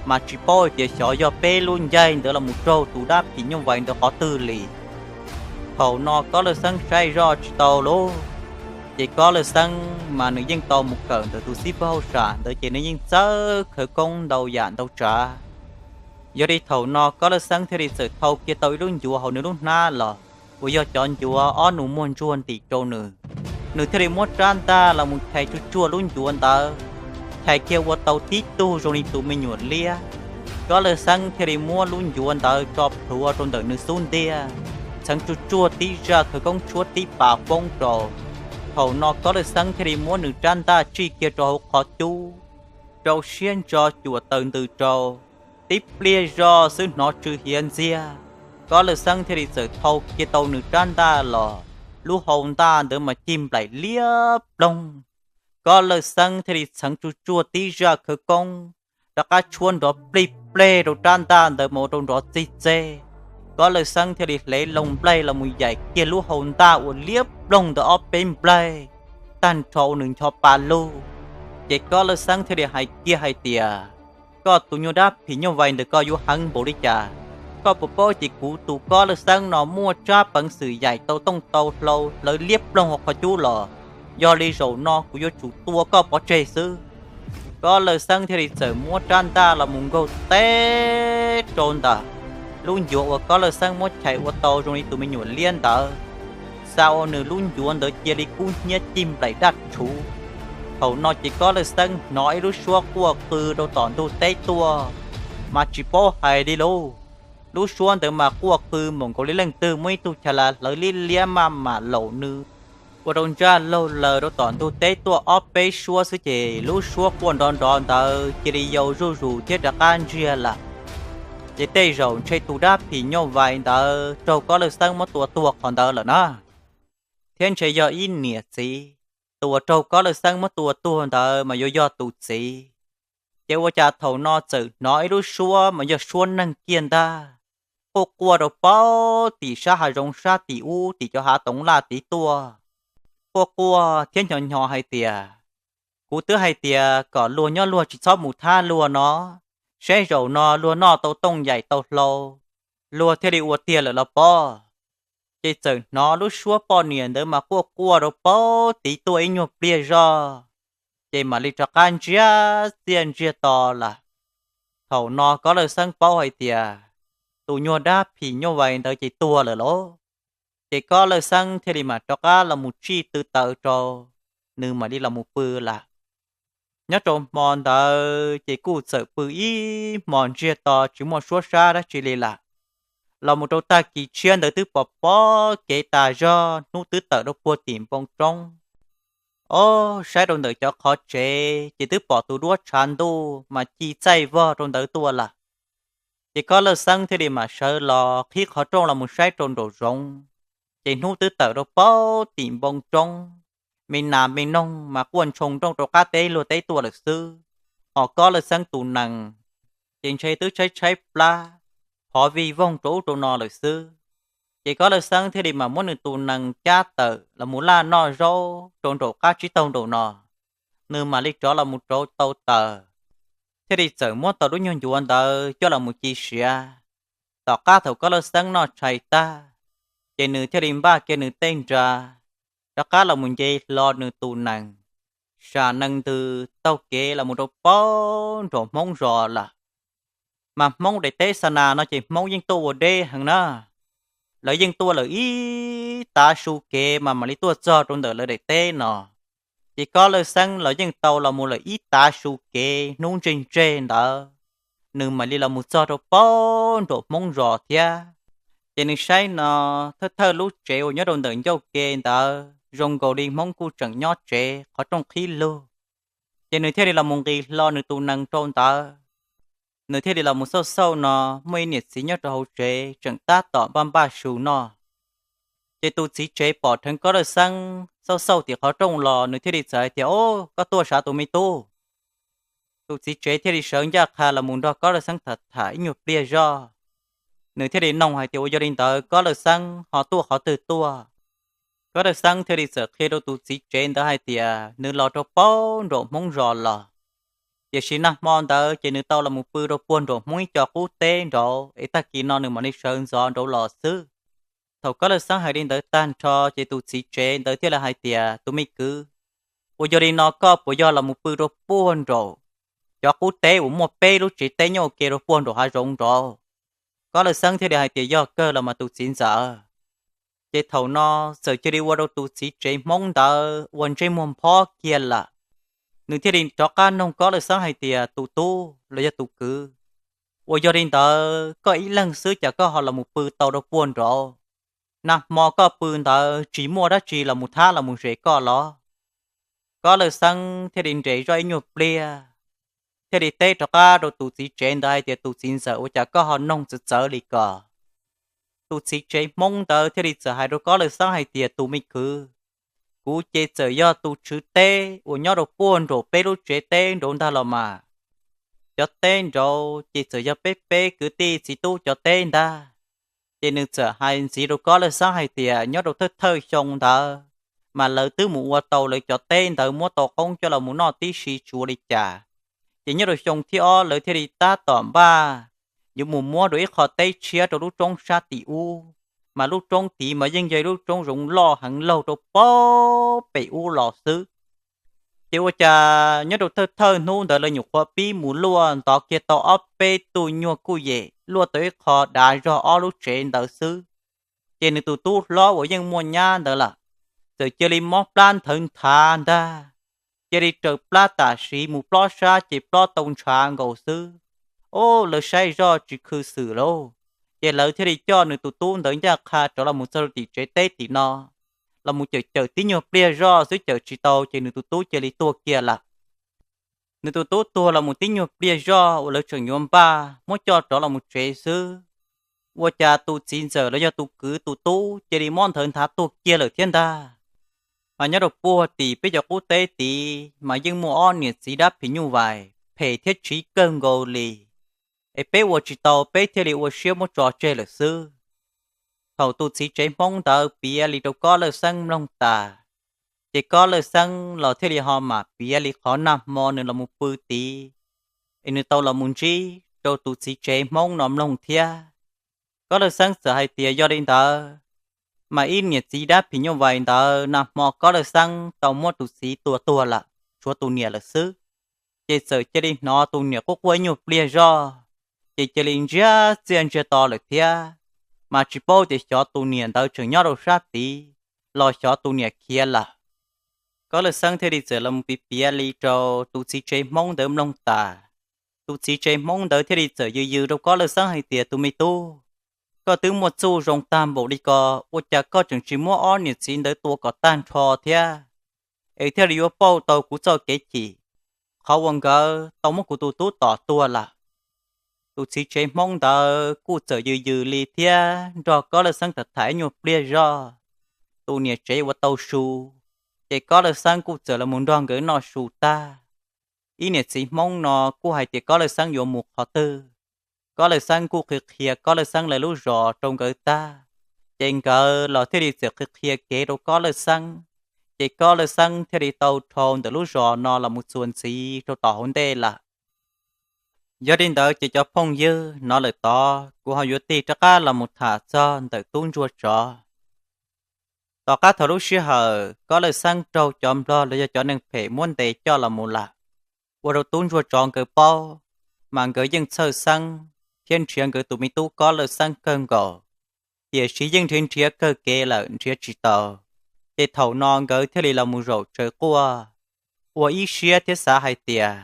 mas tsis paub hais tias xyov yog peb lub ncaig ntawd los mus raug tus dab phim nyuj vais ntawd qhov twg li. Thaum no Kob Lawj Xeeb saib zoj tsis tau lauj, ces Kob Lawj Xeeb mas nws yeej tau mus kawm ntawm tus xib fwb hauj sam ntawd ces nws yeej txawj khawv koob ntau yam ntau tsav. Yog li thaum no Kob Lawj Xeeb thiaj li txawm thau kiag tau ib lub ncuav hauv nws lub hnab los, uas yog cov ncuav ob nus muag ntsuag ntim rau nws. Nws thiaj li muab rab ntaj los mus chais tsuj tsuag lub ncuav ntawd, chais kiag ua tau tib tug zoo li tus me nyuam liab. Kob Lawj Xeeb thiaj li muab lub ncuav ntawd tso plhuav rau ntawm nws xub ntiag, txheev tsuj tsuag tib zaj khawv koob tshuab tib pas poob rau. Thaum no Kob Lawj Xeeb thiaj li muab nws rab ntaj tsij kiag rau hauv qhov cub, rau siab ntso cuam taws ntws rau. Tib pliag zoj xwb hnov tsw hiav ntxiag, Kob Lawj Xeeb thiaj li txawm thau kiag tau nws rab ntaj los, lub hau ntaj ntawd mas cig nplaim liab ploog. Kob Lawj Xeeb thiaj li txheev tsuj tsuag tib zaj khawv koob, rov qab tshuab nrov plig pleg rau rab ntaj ntawd mas ua rau nrov txig txeg. Kob Lawj Xeeb thiaj li hle loo nplaig los mus yaim kiag lub hau ntaj uas liab ploog ntawd ob peb nplaig, tag nrho ua nws ncho pa lug. Ces Kob Lawj Xeeb thiaj li hais kiag hais tias, koj tus nyuag dab phim nyuj vais ntawm koj yuav heev npaum li cas? Koj puas paub tias kuv tus Kob Lawj Xeeb no muaj tsab peev xwm yaim tau tooj tau hlau hlawv liab ploog hauv qhov cub los? Yog li zaum no kuv yuav tsum tua koj pov tseg xwb. Kob Lawj Xeeb thiaj li txawm muab rab ntaj los mus nkaug teb rau ntawm lub ncuav uas Kob Lawj Xeeb muab chais ua tau zoo li tus me nyuam liab ntawd, xa ua nws lub ncuav ntawd cia li kub hnyiab cig nplaim daj rhuv. Thaum no ces Kob Lawj Xeeb hnov ib lub suab quaj qw rau tom ntug teb tuaj, mas tsis paub hais li lauj. Lub suab ntawd mas quaj qw npaum nkaus li leej twg muab ib tug cha las hlawv liab liab maj mam laum nws, ua rau ntsaj laug laws rau tom ntug teb tuaj ob peb suab xwb ces lub suab quaj nrov nrov ntawd cia li yau zuj zus thiab rov qab ntsiag lawm. Ces tej zaum ntshe tus dab phim nyuj vais ntawd raug Kob Lawj Xeeb muab tua tuag qhov ntawd lawm na, thiab ntshe yog ib niam txiv, tus uas raug Kob Lawj Xeeb muab tua tuag ntawd mas yuav yog tus txiv. Ces ua cas thaum no txawm hnov ib lub suab mas yog suab neeg kiag ntag, quaj quaj rau paub tim sab hav zoov sab tim ub tim cov hav toov laj tid tuaj. Quaj quaj thiab nyo nyo hais tias, kuv twb hais tias kom luag nyob luag tsis txhob mus thab luag no, saib zaum no luag noj tau tooj yaim tau hlau, luag thiaj li ua tiag lawm los pob. Ces txawm hnov lub suab poj niam ntawd mas quaj quaj rau paub tid tuaj ib nyuag pliag zoj, ces mam li rov qab ntsiag txiaj ntsiag to lawm. Thaum no Kob Lawj Xeeb paub hais tias tus nyuag dab phim nyuj vais ntawd ces tuag lawm lauj. Ces Kob Lawj Xeeb thiaj li mam rov qab los mus tsij tw taws rau, nws mam li los mus pw lawm. Nyob rau hmo ntawd ces kuj txawm pw ib hmos ntsiag to tsis muaj suab sab dab tsi li lawm. Los mus rau tag kis tshiab ntawd twb pom pob kev tas zog, hnub twb tawm rau puag tim npoo roob. Ob, saib rau ntawm cov qhov tsev ces twb pom tus duab tshav ntuj mas ci txaij vog rau ntawd tuaj lawm. Ces Kob Lawj Xeeb thiaj li mam sawv los qhib qhov rooj los mus saib rau nraum zoov, ces hnub twb tawm rau paub tim npoo roob, me nas me noog mas quaj ntshoo nrooj rau qab teb luag teb tuaj lawm xwb. Hos Kob Lawj Xeeb tus nees ces ntshe twb tshaib tshaib plab, phov vij voog rau ub rau no lawm xwb. Ces Kob Lawj Xeeb thiaj li mam muab nws tus nees cab tawm los mus laj noj zaub rau nraum qab tsib taug nraum no, nws mam li rov los mus rauv tau taws, thiaj li txawm muab tau lub nyuag ncuav ntawd coj los mus ci siav. Tom qab thaum Kob Lawj Xeeb noj tshais tag, ces nws thiaj li npaj kiag nws tej nra, rov qab los mus nce hlo nws tus nees, sam nees ntws taug kev los mus rau paub nraum Hmoob zos lawm. Mas Hmoob daim teb Xa Nas no ces Hmoob yeej tuaj ua deb heev na. Lawv yeej tuaj lawm ib tav su kev mas mam li tuaj txog rau ntawm lawv daim teb no. Ces Kob Lawj Xeeb los yeej tau los mus lawm ib tav su kev hnub ntseg ntseg ntawd, nws mam li los mus txog rau paub nraum Hmoob zos thiab. Ces nws saib no, thawj thawj lub tsev uas nyob rau ntawm ncauj ke ntawd zoo nkaus li Hmoob kuj tseem nyob tsev qhov rooj qhib lug. Ces nws thiaj li los mus nqis hlo nws tus nees rau ntawd. Nws thiaj li los mus xauj xauj no, muaj ib niam txiv nyob rau hauv tsev tseem tab tom npaj npaj su noj. Ces tus txiv tsev pom dheev Kob Lawj Xeeb xauj xauj tim qhov rooj los nws thiaj li txawm hais tias, Ob, koj tuaj sav tus me tub. Tus txiv tsev thiaj li sawv ncaj qha los mus nrog Kob Lawj Xeeb tham tham ib nyuag pliag zog. Nws thiaj li noog hais tias, Ua yog li ntawd Kob Lawj Xeeb ho tuaj qhov twg tuaj? Kob Lawj Xeeb thiaj li txawm qhia rau tus txiv tsev ntawd hais tias nws los rau puag nraum Hmoob zos los, tiam sis nag hmo ntawd ces nws tau los mus pw rau puag nraum Hmoob ib co qub teb nraud es tag kis no nws mam li sawv ntxov nraud los xwb. Thaum Kob Lawj Xeeb hais li ntawd tag nrho ces tus txiv tsev ntawd thiaj li hais tias, Tus me kwv, ua yog li no koj puas yog los mus pw rau puag nraum cov qub teb uas muaj peb lub tsev teb nyob ua ke rau puag nraum hav zoov nraud? Kob Lawj Xeeb thiaj li hais tias, Yog kawg los mas tus txiv ntxawm. Ces thaum no txawm cia li ua rau tus txiv tsev Hmoob ntawd ua ntsej muag nphob kiag lawm. Nws thiaj li rov qab noog Kob Lawj Xeeb hais tias, Tus tub los yog tus kwv, ua yog li ntawd koj ib leeg xwb cas koj ho los mus pw tau rau puag nraud? Nag hmo koj pw ntawd tsis muaj dab tsi los mus thab los mus zes koj los? Kob Lawj Xeeb thiaj li nres zoj ib nyuag pliag, thiaj li teb rov qab rau tus txiv tsev ntawd hais tias, Tus txiv ntxawm, ua cas koj ho noog txawv txawv li ko? Tus txiv tsev Hmoob ntawd thiaj li txawm hais rau Kob Lawj Xeeb hais tias, Tus me kwv, kuv ces txawm yog tus tswv teb uas nyob rau puag nraum peb lub tsev teb nraud ntag los mas. Cov teb nraud ces txawm yog peb peb kwv tij txiv tub cov teb ntag. Ces nws txawm hais ntxiv rau Kob Lawj Xeeb hais tias, Nyob rau thawj thawj xyoo ntawd mas lawv twb mus ua tau lawv cov teb ntawd muab tau qoob coj los mus noj tib si tsis ua li cas. Ces nyob rau xyoo thib ob lawv thiaj li tab tom npaj yuav mus muab rau ib qho teb tshiab rau lub roob sab tim ub, mas lub roob tid mas yeej yog ib lub roob zoov loj heev laug rau puag pem ub los xwb. Ces ua cas nyob rau thawj thawj hnub ntawd lawv nyuam qhuav pib mus luaj ntov kiag tau ob peb tug nyuag kuj yem luaj tau ib qho dav zog ob lub tsev ntawd xwb. Ces nws tus tub hlob uas yeej muaj nyab ntawd lawm, txawm cia li mob plab nthawv nthav ntag, cia li raws plab tam sim mus plob sab ces plob tau ntshav nkaus xwb. Ob, lawv saib zoj tsis khw xwm lauj, ces lawv thiaj li coj nws tus tub ntawd ncaj qha rov los mus txog rau tim tsev teb tim no, los mus cawm cawm tib nyuag pliag zoj xwb cawm tsis tau ces nws tus tub cia li tuag kiag lawm. Nws tus tub tuag los mus tib nyuag pliag zoj uas lawv tseem yuav npaj muab coj rov los mus tsev xwb, ua cas tus txiv ntxawm los yog tus kwv tus tub cia li mob nthawv nthav tuag kiag lawm thiab ntag. Mas nyob rau puag tim peb cov qub teb tid mas yeej muaj ob niam txiv dab phim nyuj vais phem thiab tsiv kawg nkaus li, es peb ua tsis tau peb thiaj li ua siab muab tso tseg lawm xwb. Thaum tus txiv tsev Hmoob ntawd piav li rau Kob Lawj Xeeb mloog tas, ces Kob Lawj Xeeb los thiaj li ho mam piav li qhov nag hmo nws los mus pw tid, es nws tau los mus ntsib rau tus txiv tsev Hmoob no mloog thiab. Kob Lawj Xeeb txawm hais tias yog li ntawd, mas ib niam txiv dab phim nyuj vais ntawd nag hmo Kob Lawj Xeeb tau muab tus txiv tua tuag lawm, tshuav tus niam lawm xwb. Ces txawm cia li hnov tus niam quaj quaj ib nyuag pliag zoj, ces cia li ntsiag txiaj ntsiag to lawm thiab. Mas tsis paub tias xyov tus niam ntawd tseem nyob rau sab tid los xyov tus niam khiav lawm. Kob Lawj Xeeb thiaj li txawm los mus piav piav li rau tus txiv tsev Hmoob ntawd mloog tas. Tus txiv tsev Hmoob ntawd thiaj li txawm yws yws rau Kob Lawj Xeeb hais tias, Tus me tub, koj twb muaj txuj zoo tag npaum li ko, ua cas koj tseem tsis muab ob niam txiv ntawd tua kom tag nrho thiab, es thiaj li yuav pauj tau kuv txoj kev chim, qhov uas nkawd tau muab kuv tus tub tom tuag lawm? Tus txiv tsev Hmoob ntawd kuj txawm yws yws li thiab nrog Kob Lawj Xeeb tham tham ib nyuag pliag zoj. Tus niam tsev uas tau su, ces Kob Lawj Xeeb kuj txawm los mus nrog nkawd noj su tag. Ib niam txiv Hmoob no kuj hais tias Kob Lawj Xeeb yuav mus qhov twg, Kob Lawj Xeeb kuj qhia qhia Kob Lawj Xeeb lawv lub zos rau nkawd tag, ces nkawd los thiaj li txawm qhia qhia kev rau Kob Lawj Xeeb, ces Kob Lawj Xeeb thiaj li tau dhau ntawm lub zos no los mus txuas ntxiv rau tom hauv ntej lawm. Yog li ntawd ces cov phooj ywg, hnov lawm tod kuv ho yuav tig rov qab los mus tham txog ntawm tub ntsuag tsov. Tom qab thaum lub sij hawm Kob Lawj Xeeb raug cov nplog los yog cov neeg phem muab ntes coj los mus lawm, ua rau tub ntsuag tsov nkawd paub, mas nkawd yeej txhawj xeeb thiab nrhiav nkawd tus me tub Kob Lawj Xeeb kawg nkaus, tiam sis yeej nrhiav nrhiav kawg kev lawm nrhiav tsis tau. Ces thaum no nkawd thiaj li los mus zaum tsawv quaj, ua ib siab thiab xav hais tias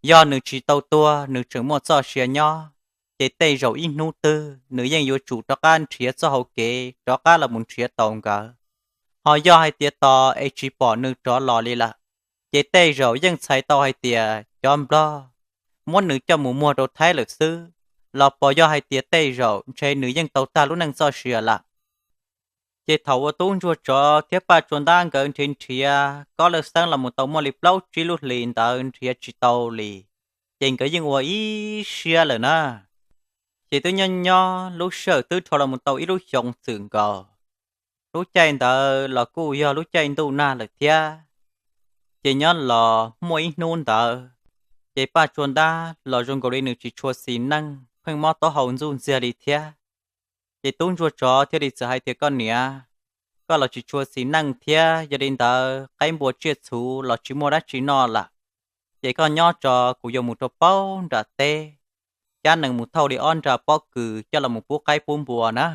yog nws tsis tau tuag, nws tseem muaj txoj sia nyob, ces tej zaum ib hnub twg nws yeej yuav tsum rov qab nrhiav txoj hau kev rov qab los mus nrhiav tau nkawd. Ho yog hais tias tos es tsis pom nws rov los li lawm, ces tej zaum yeej txhais tau hais tias cov nplog muab nws coj mus muag rau Thaib lawm xwb, los pos yog hais tias tej zaum ntshe nws yeej tau tag lub neej txoj sia lawm. Ces thaum uas tub ntsuag tsov thiab Paj Tsua Ntab nkawd nrhiav nrhiav kob lawj xeeb los mus tau muaj li plaub tsib lub hlis ntawd nrhiav tsis tau li, ces nkawd yeej ua ib siab lawm na. Ces twb nyob nyob lub sij hawm twb dhau los mus tau ib lub xyoos txwm nkaus. Lub caij ntawd los kuj yog lub caij ntuj nag lawm thiab. Ces nyob los muaj ib hnub ntawd, ces Paj Tsua Ntab los zoo nkaus li nws tsis tshua xis neej, pheej mob taub hau ntxuj ntxiag li thiab. Ces tub ntsuag tsov thiaj li txawm hais tias, Koj niam, koj los tsis tshua xis neej thiab, yog li ntawd qaib npua tsiaj txhu los tsis muaj dab tsi noj lawm. Ces koj nyob tso, kuv yuav mus rau pem nram teb, cab nees mus thauj li ob nra pob kws coj los mus pub qaib pub npua na.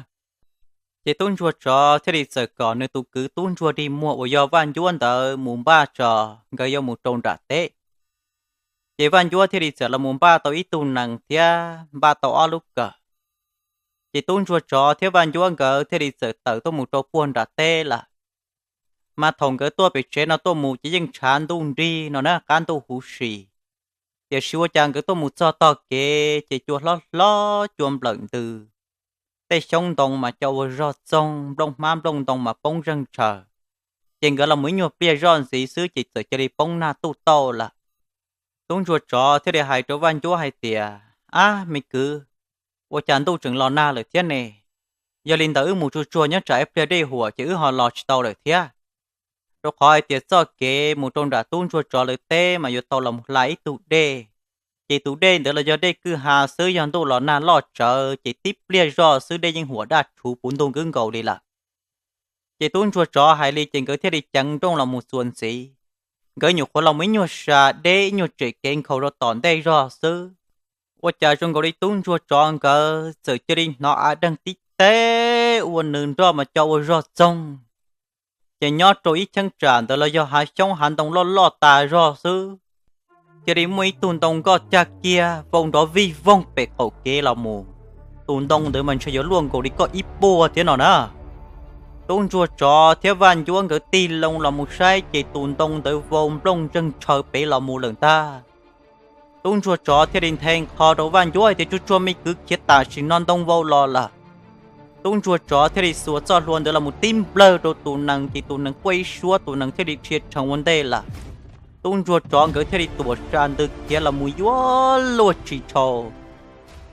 Ces tub ntsuag tsov thiaj li txawm kom nws tus kwv tub ntsuag dig muag uas yog Vaj Ncuab ntawd mus npaj tso, nkawd yuav mus rau nram teb. Ces Vaj Ncuab thiaj li txawm los mus npaj tau ib tug nees thiab npaj tau ob lub kawm. Ces tub ntsuag tsov thiab Vaj Ncuab nkawd thiaj li txawm tawm tuaj mus rau puag nram teb lawm. Mas thaum nkawd tuaj pem tsev no tuaj mus ces yeej tshav ntuj nrig no na, qab ntuj huv si. Tiam sis ua cas nkawd tuaj mus txog tog kev ces cua hlob hlob cua nplawm ntws, tej xyoob ntoo mas co ua zog txoog, nplooj hmab nplooj ntoo mas poob zeeg tshaws. Ces nkawd los mus ib nyuag pliag zoj ntxiv xwb ces txawm cia li poob nag tuj tauj lawm. Tub ntsuag tsov thiaj li hais rau Vaj Ncuab hais tias, Ab me kwv, ua cas ntuj tseem los nag lawm thiab ne? Yog li ntawd wb mus tsuag tsuag nyob tsam ib pliag dej huam ces wb ho los tsis tau lawm thiab. Rau qhov hais tias txoj kev mus rau nram tub ntsuag tsov lawv teb mas yuav tau los hla ib tug dej, ces tus dej ntawd los yog dej kwj ha xwb, yog ntuj los nag loj tsawv ces tib pliag zoj xwb dej yeej huam daj rhuv puv ntug nkaus li lawm. Ces tub ntsuag tsov hais li ces nkawd thiaj li ceev nrooj los mus txuas ntxiv. Nkawd nyuam qhuav los mus ib nyuag sa deb ib nyuag tsem kev nkhaus rau tom ntej zog xwb, ua cas zoo nkaus li tub ntsuag tsov nkawd txawm cia li hnov av deeg tib teb ua nws nroj mas co ua zog txoog. Ces nyob rau ib cheeb tsam ntawd los yog hav xyoob hav ntoo loj loj tas zog xwb, cia li muaj ib tug ntoo nkoj cag kiag vau nrov vij voog pem qaum kev los mus. Tus ntoo ntawd mas ntshe yuav luaj nkaus li koj ib puag thiab no na. Tub ntsuag tsov thiab Vaj Ncuab nkawd tig loo los mus saib ces tus ntoo ntawd vau nplooj zeeg tshaws pem los mus lawm ntag. Tub ntsuag tsov thiaj li nthe nqho rau Vaj Ncuab hais tias, Tsuag tsuag me kwv, khiav tam sim no ntoo vau los lawm. Tub ntsuag tsov thiaj li xuas txoj hlua ntawd los mus tib nplawg rau tus nees ces tus nees quaj ib suab, tus nees thiaj li rhia rhees ua ntej lawm. Tub ntsuag tsov nkawd thiaj li tuam sa ntws khiav los mus yuav luag tsis dhau.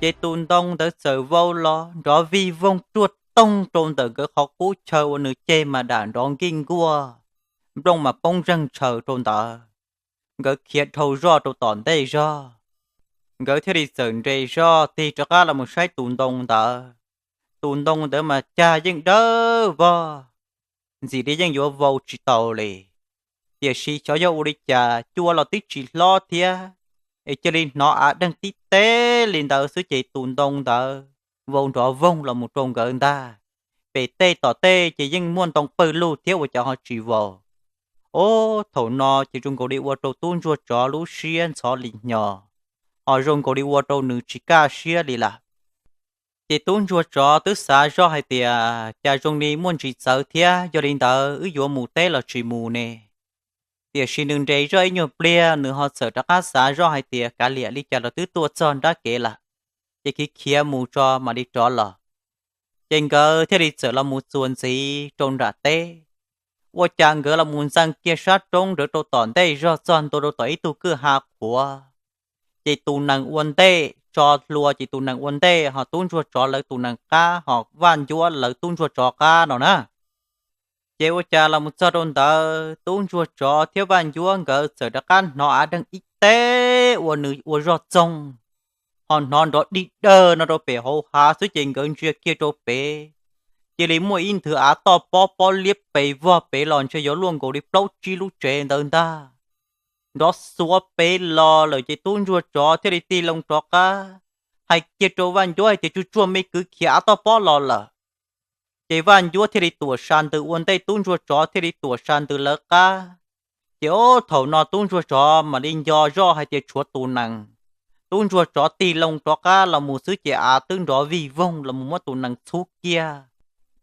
Ces tus ntoo ntawd txawm vau los nrov vij voog ruaj toog rau ntawm nkawd qhov qub chaw uas nws ceg mas dam nrov nkij nkuaj, nplooj mas poob zeeg tshaws rau ntawd. Nkawd khiav dhau zoj rau tom ntej zog, nkawd thiaj li txawm nres zog tig rov qab los mus saib tus ntoo ntawd. Tus ntoo ntawd mas cag yeej dawb vog, ntxim li yeej yuav vau tsis tau li. Tiam sis xyov yog ua li cas cua los twb tsis hlob thiab, es cia li hnov av deeg tib teb li ntawd xwb ces tus ntoo ntawd vau nrov voog los mus rau nkawd ntag. Pem tej tom tej ces yeej muaj ntoo pawg lug thiab ua cas ho tsis vau. Ob, thaum no ces zoo nkaus li ua rau tub ntsuag tsov lub siab ntxhov li hnyo, ho zoo nkaus li ua rau nws tsis kaj siab li lawm. Ces tub ntsuag tsov twb xav zoj hais tias cas zoo li muaj ntsis txawv thiab, yog li ntawd wb yuav mus teb los tsis mus ne? Tiam sis nws nres zoj ib nyuag pliag nws ho txawm rov qab xav zoj hais tias kav liam li cas los twb tuaj txog nrab kev lawm, ces khiav khiav mus tso mam li rov los. Ces nkawd thiaj li txawm los mus txuas ntxiv rau nram teb. Ua cas nkawd los mus ntxeev kiag sab roob ntawd rau tom ntej zog txog ntua rau tom ib tug kwj ha qhuav. Ces tus nees ua ntej tso hlua, ces tus nees ua ntej ho tub ntsuag tsov lawv tus nees qab ho Vaj Ncuab lawv tub ntsuag tsov qab no na. Ces ua cas los mus txog rau ntawd tub ntsuag tsov thiab Vaj Ncuab nkawd txawm rov qab hnov av deeg ib teb ua nws ua zog txoog, ho hnov nrov dig dawg no rau pem hauv hav xwb ces nkawd ntsia kiag rau pem, cia li muaj ib nthwv av toj pob pob liab pes vog pem los ntshe yuav luaj nkaus li plaub tsib lub tsev ntawd ntag. Nrov xuav pem los lawm ces tub ntsuag tsov thiaj li tig loo rov qab, hais kiag rau Vaj Ncuab hais tias, Tsuag tsuag me kwv, khiav av toj pob los lawm. Ces Vaj Ncuab thiaj li tuam sa ntws ua ntej, tub ntsuag tsov thiaj li tuam sa ntws lawv qab. Ces ob, thaum no tub ntsuag tsov mam li nco zoj hais tias tshuav tus nees. Tub ntsuag tsov tig loo rov qab los mus xwb ces av twb nrov vij voog los mus muab tus nees txhub kiag,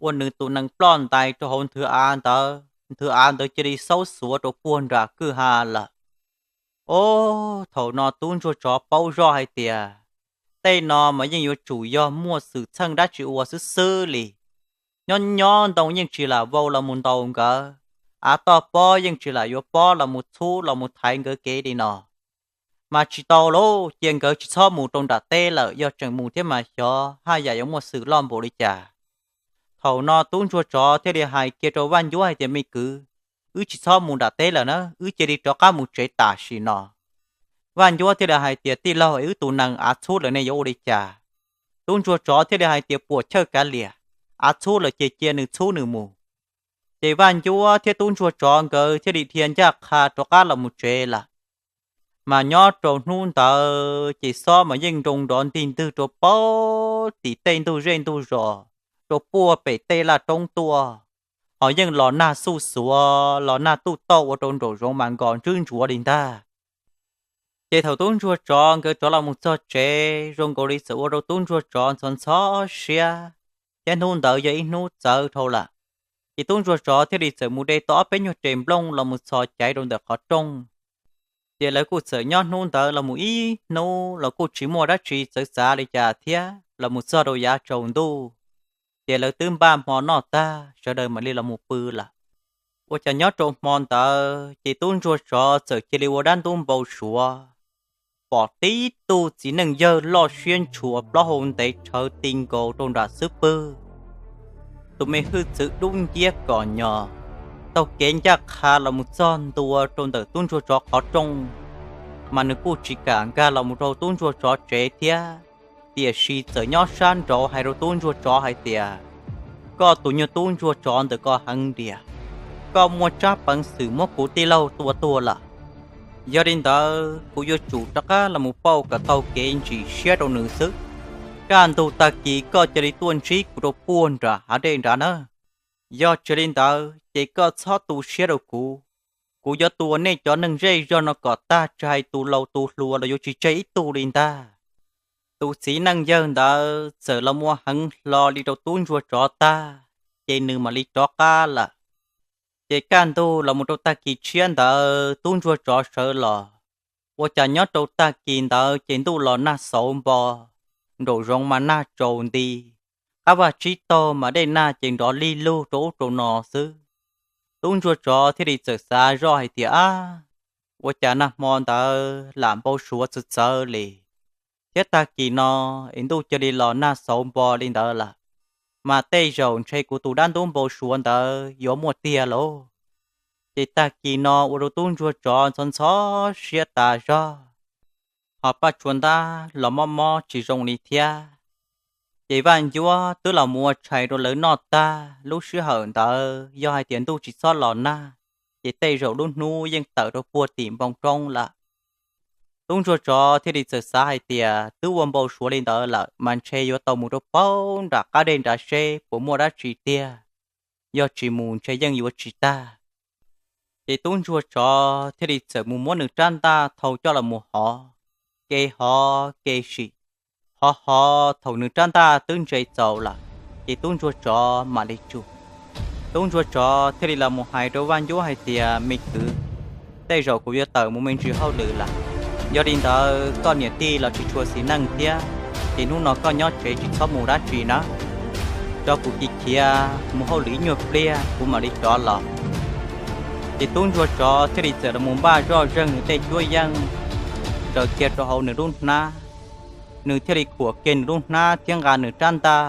ua nws tus nees ploj ntais rau hauv nthwv av ntawd, nthwv av ntawd cia li xaub xuav rau puag nram kwj ha lawm. Ob, thaum no tub ntsuag tsov paub zoj hais tias tej no mas yeej yuav tsum yog muaj xwm txheej dab tsi ua xwb xwb li. Nyob nyob ntoo yeej tsis lam vau los mus ntaus nkawd, av toj pob yeej tsis lam yuav pob los mus txhub los mus thaiv nkawd kev li no. Mas tsis tau lauj, cia nkawd tsis txhob mus rau nram teb lawm, yog tseem mus thiab mas xyov haj yam yuav muaj xwm loj npaum li cas. Thaum no tub ntsuag tsov thiaj li hais kiag rau Vaj Ncuab hais tias, Me kwv, wb tsis txhob mus nram teb lawm na, wb cia li rov qab mus tsev tam sim no. Vaj Ncuab thiaj li hais tias, Tij laug, es wb tus nees av txhub lawm ne yuav ua li cas? Tub ntsuag tsov thiaj li hais tias, Puam chawj kav liam, av txhub lawm ces cia nws txhub nws mus. Ces Vaj Ncuab thiab tub ntsuag tsov nkawd thiaj li dhia ncaj qha rov qab los mus tsev lawm. Mas nyob rau hnub ntawd ces xob mas yeej nroo nrov ntig ntwg rau puag tim tej ntug zej ntug zos, rau puag pem tej laj roob tuaj, ho yeej los nag xuj xuav los nag tuj tauj ua rau nraum zoov mas nkos ntswb ntsuav li ntag. Ces thaum tub ntsuag tsov nkawd rov los mus txog tsev, zoo nkaus li txawm ua rau tub ntsuag tsov ntxhov ntxhov siab, thiab hnub ntawd yog ib hnub txawv dhau lawm. Ces tub ntsuag tsov thiaj li txawm mus de tau ob peb nyuag res nplooj los mus txhos caiv rau ntawm qhov rooj. Ces lawv kuj txawm nyob hnub ntawd los mus ib hnub los kuj tsis muaj dab tsi txawv txav li cas thiab, los mus txog rau yav tsaus ntuj, ces lawv twb npaj hmo noj tag, sawv daws mam li los mus pw lawm. Ua cas nyob rau hmo ntawd ces tub ntsuag tsov txawm cia li ua dab ntub npau suav, pom tib tug txiv neej yawg loj siab ntshua plaub hau ntev tshawv ti nkaus rau nram xub pwg. Tus me hwj txwv dub nciab kom nyos, taug kev ncaj qha los mus txog ntua rau ntawm tub ntsuag tsov qhov rooj, mas nws kuj tsis kam nkag los mus rau tub ntsuag tsov tsev thiab, tiam sis txawm nyob sab nraud hais rau tub ntsuag tsov hais tias, Koj tus nyuag tub ntsuag tsov ntawm ko heev diam, koj muaj tsab peev xwm muab kuv tij laug tua tuag lawm. Yog li ntawd kuv yuav tsum rov qab los mus pauj kom taug kev ntsim siab rau nws xwb. Kaj ntug tag kis koj cia li tuaj ntsib kuv rau puag nram hav dej nrad na. Yog tsis li ntawd ces koj txhob tu siab rau kuv. Kuv yuav tua nej cov neeg zej zog no kom tag, tsis hais tus laus tus hluas los yuav tsis tseg ib tug li ntag. Tus txiv neej yawg ntawd txawm los muaj heev hlo li rau tub ntsuag tsov tag, ces nws mam li rov qab lawm. Ces kaj ntug los mus rau tag kis tshiab ntawd tub ntsuag tsov sawv los, ua cas nyob rau tag kis ntawd ces ntuj los nag xauv npo, nraum zoov mas nag tsaus nti, qab vaj tsib taug mas dej nag ces nrov lig lug rau ub rau no xwb. Tub ntsuag tsov thiaj li txawm xav zoj hais tias, Ab, ua cas nag hmo ntawd lam npau suav txawv txawv li, thiab tag kis no es ntuj cia li los nag xauv npo li ntawd lawm, mas tej zaum ntshe kuv tus dab ntub npau suav ntawd yuav muaj tiag lauj. Ces tag kis no ua rau tub ntsuag tsov ntxhov ntxhov siab tas zog, ho Paj Tsua Ntab los mob mob tsis zoo li thiab. Ces Vaj Ncuab twb los mus ua tshais rau lawv noj tag, lub sij hawm ntawd yog hais tias ntuj tsis txhob los nag, ces tej zaum lub hnub yeej tawm rau puag tim npoo roob lawm. Tub ntsuag tsov thiaj li txawm xav hais tias twb ua npau suav li ntawd lawm mas ntshe yuav tau mus rau puag nram qab dej nrad seb puas muaj dab tsi tiag, yog tsis mus ntshe yeej yuav tsis tag. Ces tub ntsuag tsov thiaj li txawm mus muab nws rab ntaj thau coj los mus hov, ke hov ke sim, hov hov thaum nws rab ntaj twb ntse txaus lawm, ces tub ntsuag tsov mam li tsum. Tub ntsuag tsov thiaj li los mus hais rau Vaj Ncuab hais tias, Me kwv, tej zaum kuv yuav tawm mus me ntsis hauj lwm lawm. Yog li ntawd koj niam tij los tsis tshua xis neej thiab, ces hnub no koj nyob tsev tsis txhob mus dab tsi na. Tso kuv cia khiav mus hauj lwm ib nyuag pliag kuv mam li rov los. Ces tub ntsuag tsov thiaj li txawm los mus npaj zoj zeeg nws tej cuab yeej, tsaws kiag rau hauv nws lub hnab. Nws thiaj li khuam kiag nws lub hnab thiab nqa nws rab ntaj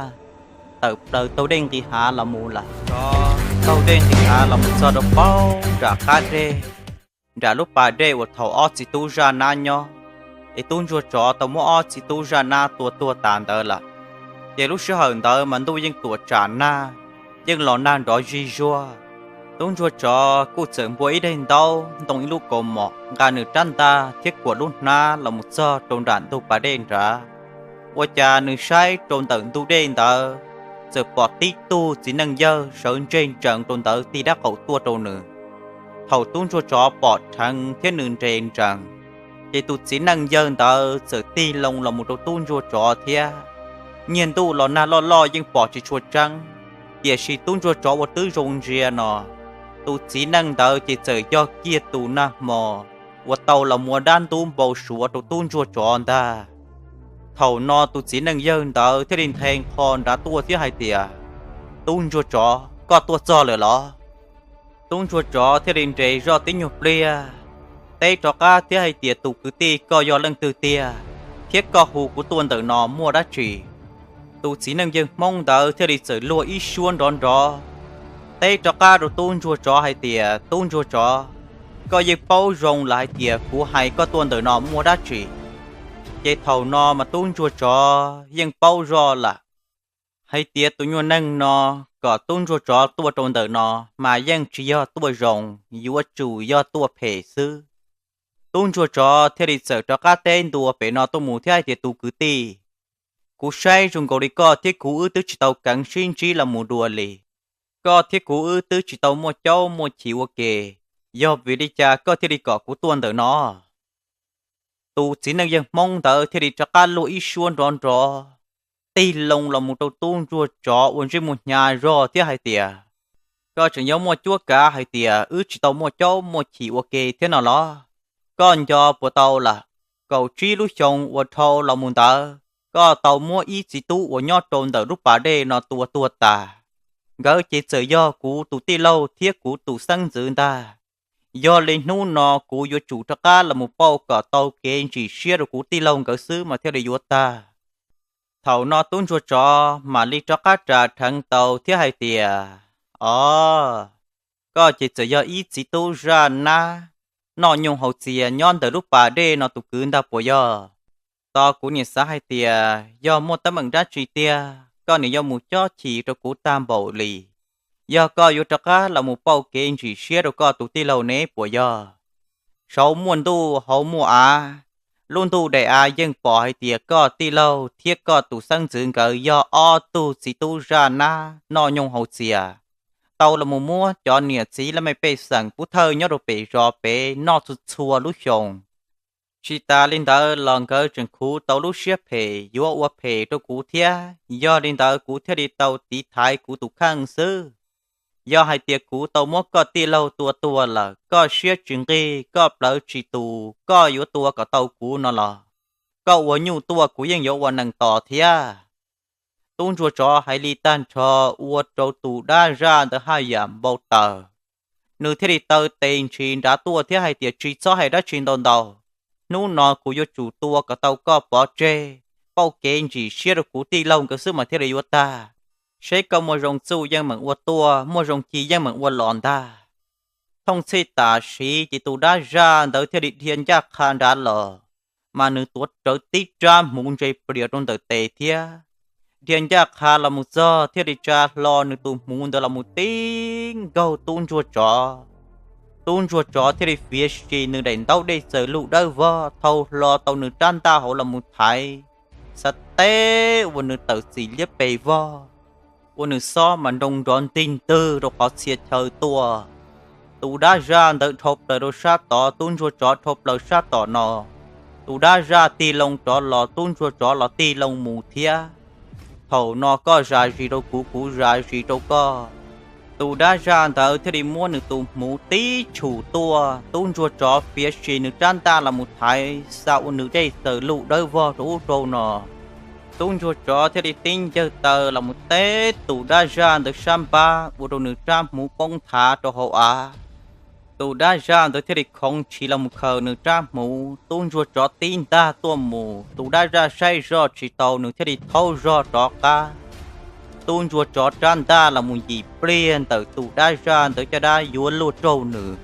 tawm plaws taug dej nqis hav los mus lawm. Taug dej nqis hav los mus txog rau puag nram qab dej, nram lub pas dej uas thaum ob txiv tub zaj nab nyob, es tub ntsuag tsov tau muab ob txiv tub zaj nab tua tuag tas ntawd lawm. Ces lub sij hawm ntawd mas ntuj yeej tuam tsam nag, yeej los nag nrov zig zuag. Tub ntsuag tsov kuj txawm npua ib daim ntaub ntoo ib lub kaus mom, nqa nws rab ntaj thiab khuam lub hnab los mus txog rau nram ntug pas dej nrad. Ua cas nws saib rau ntawm ntug dej ntawd, txawm pom tib tug txiv neej yawg sawv ntseg ntsees rau ntawd tig dab qaum tuaj rau nws. Thaum tub ntsuag tsov pom dheev thiab nws nres nrees, ces tus txiv neej yawg ntawd txawm tig loo los mus rau tub ntsuag tsov thiab. Niag ntuj los nag loj loj yeej pom tsis tshua tseeb, tiam sis tub ntsuag tsov ua twb zoo ntsia no, tus txiv neej ntawd ces txawm yog kiag tus nag hmo uas tau los muab dab ntub npau suav rau tub ntsuag tsov ntag. Thaum no tus txiv neej yawg ntawd thiaj li nthe nqho nrad tuaj thiab hais tias, Tub ntsuag tsov, koj tuaj txog lawm los? Tub ntsuag tsov thiaj li nres zoj tib nyuag pliag, teb rov qab thiab hais tias, Tus kwv tij, koj yog leej twg tiag, thiab koj hu kuv tuaj ntawm no muaj dab tsi? Tus txiv neej yawg Hmoob ntawd thiaj li txawm luag ib suab nrov nrov, teb rov qab rau tub ntsuag tsov hais tias, Tub ntsuag tsov, koj yeej paub zoo lawm hais tias kuv hais koj tuaj ntawm no muaj dab tsi. Ces thaum no mas tub ntsuag tsov yeej paub zoj lawm hais tias tus nyuag neeg no kom tub ntsuag tsov tuaj rau ntawm no mas yeej tsis yog tuaj zoo, yuav tsum yog tuaj phem xwb. Tub ntsuag tsov thiaj li txawm rov qab teb ntua pem no tuaj mus thiab hais tias, Tus kwv tij, kuv saib zoo nkaus li koj thiab kuv wb twb tsis tau keev sib ntsib los mus dua li. Koj thiab kuv wb twb tsis tau muaj caub muaj chim ua ke, yog vim li cas koj thiaj li kom kuv tuaj ntawm no? Tus txiv neej yawg Hmoob ntawd thiaj li rov qab luag ib suab nrov nrov, tig loo los mus rau tub ntsuag tsov ua ntsej muag hnyav zog thiab hais tias, Koj tseem yuav muaj cuab kav hais tias wb tsis tau muaj caub muaj chim ua ke thiab no los? Koj nco puas tau lawm, kaum tsib lub xyoo uas dhau los mus ntawd, koj tau muab ib txiv tub uas nyob rau ntawm lub pas dej no tua tuag tas. Nkawd ces txawm yog kuv tus tij laug thiab kuv tus xeeb ntxwv ntag. Yog li hnub no kuv yuav tsum rov qab los mus pauj kom tau kev ntsim siab rau kuv tij laug nkawd xwb mas thiaj li yuav tag. Thaum no tub ntsuag tsov mam li rov qab ras rheev tau thiab hais tias, Os, koj ces txawm yog ib txiv tub zaj nab noj nyooj haus txias nyob ntawm lub pas dej no tus kwv ntag puas yog? Tos kuv niam xav hais tias yog muaj teeb meem dab tsi tiag koj niam yuav mus cob chim rau kuv tag npaum li. Yog koj yuav rov qab los mus pauj kev ntsim siab rau koj tus tij laug ne puas yog? Saud muaj ntuj hauv muaj av, lub ntuj daim av yeej pom hais tias koj tij laug thiab koj tus xeeb ntxwv nkawd yog ob tug txiv tub zaj nab noj nyooj haus txias, tau los mus muab cov niam txiv laj mej pej xeem pub thawj nyob rau pem zos pem noj txhua txhua lub xyoo. Tsis tas li ntawd los nkawd tseem khuv tau lub siab phem yuav ua phem rau kuv thiab, yog li ntawd kuv thiaj li tau tiv thaiv kuv tus kheej xwb. Yog hais tias kuv tau muab koj tij laug tua tuag lawm koj siab tsis nqig koj plawv tsis tus koj yuav tua kom tau kuv no los, koj ua nyuj tuaj kuv yeej yuav ua nees tos thiab. Tub ntsuag tsov hais li tag nrho ua rau tus dab zaj ntawd haj yam npau taws. Nws thiaj li taw tes ntshis nrad tuaj thiab hais tias, Tsis txhob hais dab tsi ntau ntau, hnub no kuv yuav tsum tua kom tau koj pov tseg, pauj kev ntsim siab rau kuv tij laug nkawd xwb mas thiaj li yuav tag. Seb koj muaj zoo txuj yeej meem ua tuaj, muaj zoo ci yeej meem ua los ntag. Thooj txhij tam sim ces tus dab zaj ntawd thiaj li dhia ncaj qha nrad los, mas nws tuav rawv tib rab hmuv ntse plias rau ntawm tes thiab. Dhia ncaj qha los mus txog thiaj li tsa hlo nws tus hmuv ntawd los mus tib nkaug tub ntsuag tsov. Tub ntsuag tsov thiaj li fiav si nws daim ntaub dej txawm luj dawb vog thau hlo tau nws rab ntaj hauv los mus thaiv, xav teb ua nws tawm txim liab pes vog, ua nws xob mas nroo nrov ntig ntwg rau qhov txhia chaw tuaj. Tus dab zaj ntawd dhau plaws rau sab tod, tub ntsuag tsov dhau plaws sab tom no. Tus dab zaj tig loo rov los, tub ntsuag tsov los tig loo mus thiab. Thaum no koj zam zis rau kuv, kuv zam zis rau koj. Tus dab zaj ntawd thiaj li muab nws tus hmuv tib tshum tuaj, tub ntsuag tsov fiav si nws rab ntaj los mus thaiv, xa ua nws dej txawm luj dawb vog rau ub rau no. Tub ntsuag tsov thiaj li tib ncawg taw los mus teb tus dab zaj ntawd sab npab ua rau nws rab hmuv poob nthav rau hauv av. Tus dab zaj ntawd thiaj li khoov ntshis los mus khaws nws rab hmuv, tub ntsuag tsov tib ntag tuaj mus, tus dab zaj saib zoj tsis tau nws thiaj li thaub zog rov qab. Tub ntsuag tsov rab ntaj los mus yim pliag ntawm tus dab zaj ntawd caj dab yuav luaj raug nws.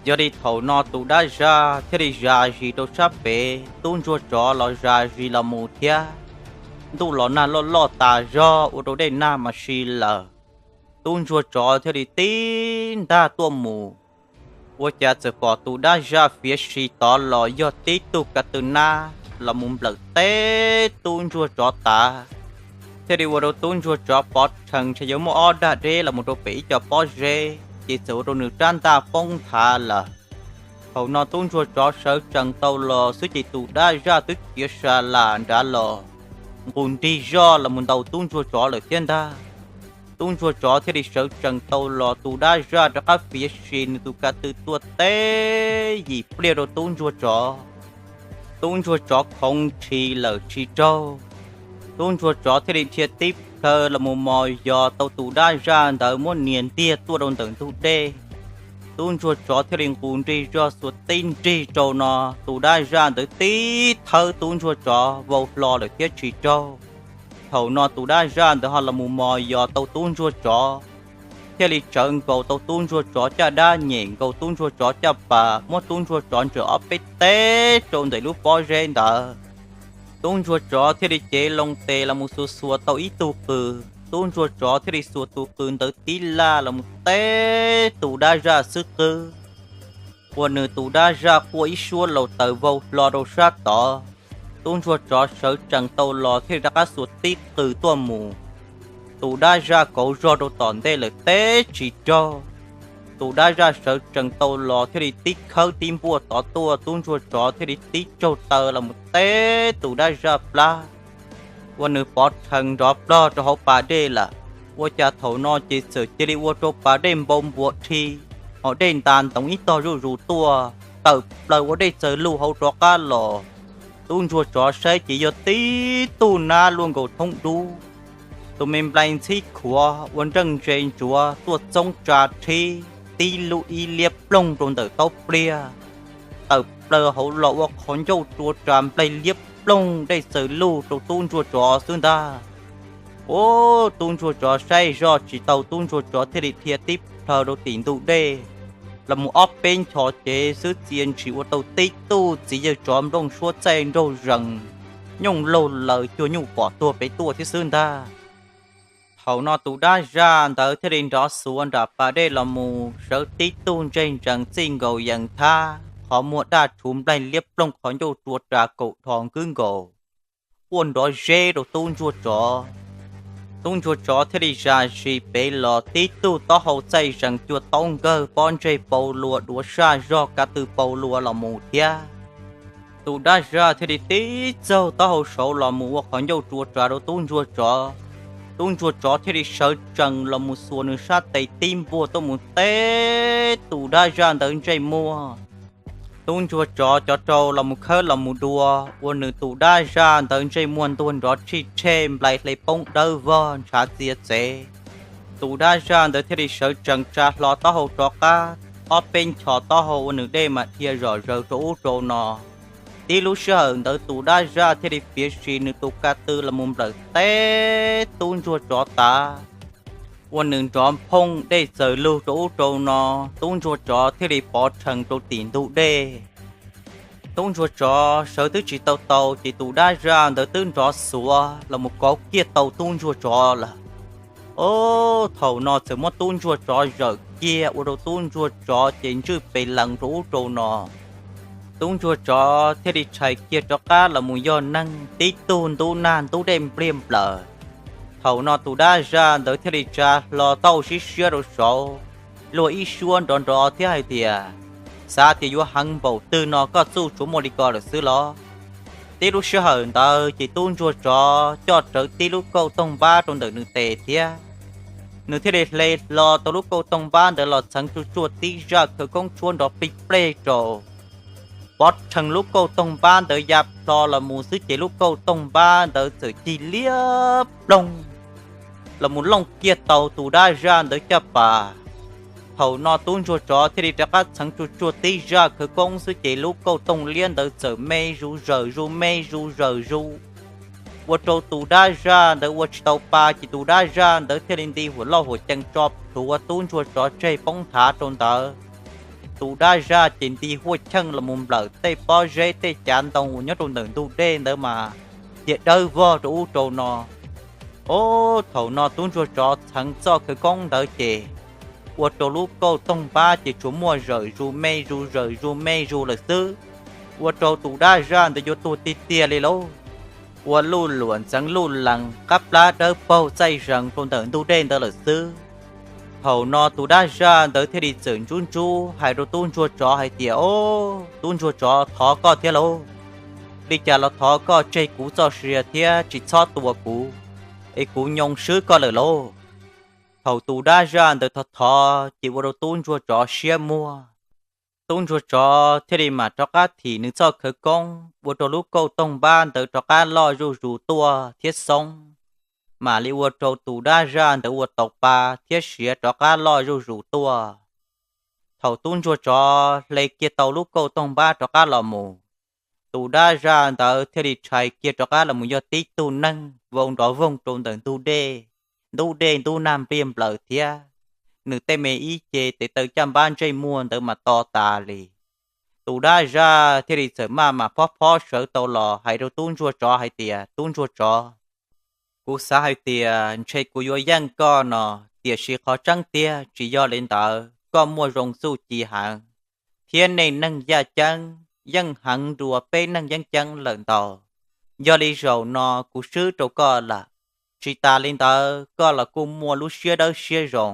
Yog li thaum no tus dab zaj thiaj li zam zis rau sab pem, tub ntsuag tsov los zam zis los mus thiab. Ntuj los nag loj loj tas zog ua rau dej nag mas si lawm. Tub ntsuag tsov thiaj li tib ntag tuaj mus, ua cas txawm pom tus dab zaj fiav si tod los yog tib tug ka tw nab los mus nplawm teb tub ntsuag tsov tas, thiaj li ua rau tub ntsuag tsov pov rhees ntshe yuav muaj ob dag deb los mus rau pem ib co pob zeb, ces txawm ua rau nws rab ntaj poob nthav lawm. Thaum no tub ntsuag tsov sawv tsees tau los xwb ces tus dab zaj twb khiav sa las nrad los, nqus nrig zoj los mus ntaus tub ntsuag tsov lawm thiab ntag. Tub ntsuag tsov thiaj li sawv tsees tau los, tus dab zaj rov qab fiav si nws tus ka tw tuaj teb yim pliag rau tub ntsuag tsov. Tub ntsuag tsov khoov ntshis lawm tsis raug. Tub ntsuag tsov thiaj li dhia tib plhaw los mus mos yos tau tus dab zaj ntawd muab nias ntiag tuaj rau ntawm ntug dej. Tub ntsuag tsov thiaj li nqus nrig zog xuas tib nrig rau no, tus dab zaj ntawd tib thawb tub ntsuag tsov vau hlo lawm thiab tsis raug. Thaum no tus dab zaj ntawd ho los mus mos yos tau tub ntsuag tsov, thiaj li tsawv nkaus tau tub ntsuag tsov caj dab, nyem nkaus tub ntsuag tsov caj pas, muab tub ntsuag tsov ntsaws ob peb teg rau ntawm lub pob zeb ntawd. Tub ntsuag tsov thiaj li cev loo tes los mus xuas xuas tau ib tug qws, tub ntsuag tsov thiaj li xuas tus qws ntawd tib laj los mus teb tus dab zaj xub qwb, ua nws tus dab zaj quaj ib suab laus taws vau hlo rau sab tod. Tub ntsuag tsov sawv tsees tau los thiaj li rov qab xuas tib qws tuaj mus. Tus dab zaj kauv zog rau tom ntej lawm teb tsis raug. Tus dab zaj sawv tsees tau los thiaj li tib khawb tib npuaj tod tuaj, tub ntsuag tsov thiaj li tib tsaug taw los mus teb tus dab zaj plab, ua nws pov rhees nrov plog rau hauv pas dej lawm. Ua cas thaum no ces txawm cia li ua rau pas dej npau npuas rhi, hos dej ntas ntoov ib tog zuj zus tuaj, tawm plaws ua dej txawg lug hauv rov qab los. Tub ntsuag tsov saib ces yog tib tug nab luaj nkaus thoob dub, tus me nplai ntxhib khuav ua nreej ntse ntsuav tuaj txoob tsa rhib tib lub ib liab ploog rau ntawm taub pliag, tawm plaws hauv los ua qhov ncauj rua ras nplaig liab ploog dej txawg lug rau tub ntsuag tsov xwb ntag. Ua tub ntsuag tsov saib zoj tsis tau, tub ntsuag tsov thiaj li dhia tib plhaw rau tim ntug dej los mus ob peb nchos cev xwb, txia ntshis ua tau tib tug txiv yawg tsov nplooj suab txaij nraug zees, nyooj laug laws cuag nyuj pom tuag pem tuaj thiab xwb ntag. Thaum no tus dab zaj ntawd thiaj li nrov xuav nram pas dej los mus sawv tib tug ntseg ntsees txij nkaus yees thab, qhov muag daj tshuv nplaig liab ploog qhov ncauj rua ras kaum dhos nkwb nkaus, quaj nrov zeb rau tub ntsuag tsov. Tub ntsuag tsov thiaj li zam zis pem los tib tug taub hau txaij zees cua taub nkawg pob ntseg pau lua duav saj zog ka tw pau lua los mus thiab. Tus dab zaj thiaj li tib txaug taub hau saud los mus ua qhov ncauj rua ras rau tub ntsuag tsov. Tub ntsuag tsov thiaj li sawv tsees los mus xuas nws sab tes tib npuaj tuaj mus teb tus dab zaj ntawd ntsej muag. Tub ntsuag tsov cov rau los mus khawb los mus dua, ua nws tus dab zaj ntawd ntsej muag ntuag nrov tshij tshej nplai hle poob dawb vog ntshav txia txev. Tus dab zaj ntawd thiaj li sawv tsees tsa hlo taub hau rov qab, ob peb nchos taub hau ua nws dej mas dhia zom zaws rau ub rau no. Tib lub sij hawm ntawd tus dab zaj thiaj li piav si nws tus ka tw los mus nplawm teb tub ntsuag tsov tas, ua nws nrov phooj dej txawg lug rau ub rau no. Tub ntsuag tsov thiaj li pov rhees rau tim ntug dej. Tub ntsuag tsov sawv twb tsis tau tau ces tus dab zaj ntawd twb nrov xuav los mus kov kiag tau tub ntsuag tsov lawm. Ob, thaum no txawm muab tub ntsuag tsov zawm kiag ua rau tub ntsuag tsov ces ntswj pes lees rau ub rau no. Tub ntsuag tsov thiaj li tshais kiag rov qab los mus yog neeg tib tug ntub nag ntub dej npliag nplaws. Thaum no tus dab zaj ntawd thiaj li tsa hlo taub hau sib siab rau saud, luag ib suab nrov nrov thiab hais tias, xav tias yuav heev npaum twg no koj txuj tsuas muaj li ko lawm xwb los? Tib lub sij hawm ntawd ces tub ntsuag tsov coj rawv tib lub kauj toog npab rau ntawm nws tes thiab. Nws thiaj li hle hlo tau lub kauj toog npab ntawd los txheev tsuj tsuaj tib zaj khawv koob tshuab nrov plig pleg rau. Pov rhees lub kauj toog npab ntawd ya plho los mus xwb ces lub kauj toog npab ntawd txawm cig liab ploog los mus looj kiag tau tus dab zaj ntawd caj pas. Thaum no tub ntsuag tsov thiaj li rov qab txheev tsuj tsuaj tib zaj khawv koob xwb ces lub kauj toog liab ntawd txawm me zuj zus me zuj zus, ua rau tus dab zaj ntawd ua tsis tau pa ces tus dab zaj ntawd thiaj li nti huam loj huam cees tso plhuav tub ntsuag tsov tseg poob nthav rau ntawd. Tus dab zaj ces nti huaj cheej los mus nplawm tej pob zeb tej cav ntoo uas nyob rau ntawm ntug dej ntawd mas cia dawb vog rau ub rau no. Ob, thaum no tub ntsuag tsov txheev txoj khawv koob ntawd ces ua rau lub kauj toog npab ces tsuas muaj zawm zus me zus zawm zus me zus lawm xwb, ua rau tus dab zaj ntawd yuav tuag tiag tiag li lauj. Ua luj luam ntxeev luj lees qab plab dawb paug txaij zees rau ntawm ntug dej ntawd lawm xwb. Thaum no tus dab zaj ntawd thiaj li txawm ntsub ntsub hais rau tub ntsuag tsov hais tias, Ob, tub ntsuag tsov, thov koj thiab lauj. Li cas los thov koj tseg kuv txoj sia thiab tsis txhob tua kuv, es kuv nyoo swb koj lawm lauj. Thaum tus dab zaj ntawd thov thov ces ua rau tub ntsuag tsov siab muag. Tub ntsuag tsov thiaj li mam rov qab thim nws txoj khawv koob ua rau lub kauj toog npab ntawd rov qab loj zuj zus tuaj thiab xoob. mam li ua rau tus dab zaj ntawd ua tau pa thiab siav rov qab loj zuj zus tuaj. Thaum tub ntsuag tsov hle kiag tau lub kauj toog npab rov qab los mus, tus dab zaj ntawd thiaj li rhais kiag rov qab los mus yog tib tug neeg vau nrov voog rau ntawm ntug dej, ntub dej ntub nag npliaj nplaws thiab. Nws tej me ib ce tes taw caj npab ntsej muag ntawd mas to tas li. Tus dab zaj thiaj li txawm maj mam phob phob sawv tau los hais rau tub ntsuag tsov hais tias, Tub ntsuag tsov, kuv xav hais tias ntshe kuv yuav yeej koj no, tiam sis qhov tseeb tiag tsis yog li ntawd, koj muaj zoo txuj ci heev, thiab nej neeg yaj ceeb yeej heev dua peb neeg yeeb ceeb lawm ntau. Yog li zaum no kuv swb rau koj lawm, tsis tas li ntawd koj los kuj muaj lub siab dawb siab zoo,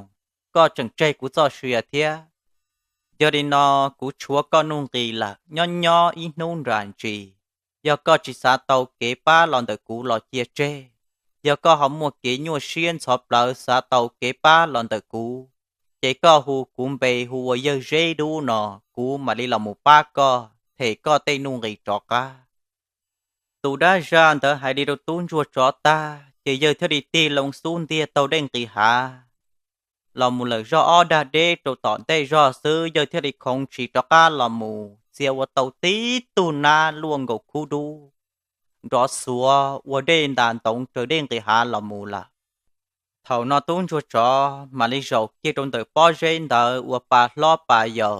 koj tseem tseg kuv txoj sia thiab. Yog li no kuv tshuav koj nuj nqis lawm, nyob nyob ib hnub nram ntsis, yog koj tsis xav tau kev pab los ntawm kuv los cia tseg. Yog koj ho muaj kev nyuaj siab ntxhov plawv xav tau kev pab los ntawm kuv, ces koj hu kuv npe hu ua Yawg Zeb Dub no, kuv mam li los mus pab koj them koj tej nuj nqis rov qab. Tus dab zaj ntawd hais li rau tub ntsuag tsov tag ces yawg thiaj li tig loo xub ntiag taug dej nqis hav los mus lawm zog ob dag deb rau tom ntej zog xwb, yawg thiaj li khoov ntshis rov qab los mus txia ua tau tib tug nab luaj nkaus khub dub, nrov xuav ua dej ntas ntoov raws dej nqis hav los mus lawm. Thaum no tub ntsuag tsov mam li zaum kiag rau ntawm pob zeb ntawd ua pa hlob pa yau.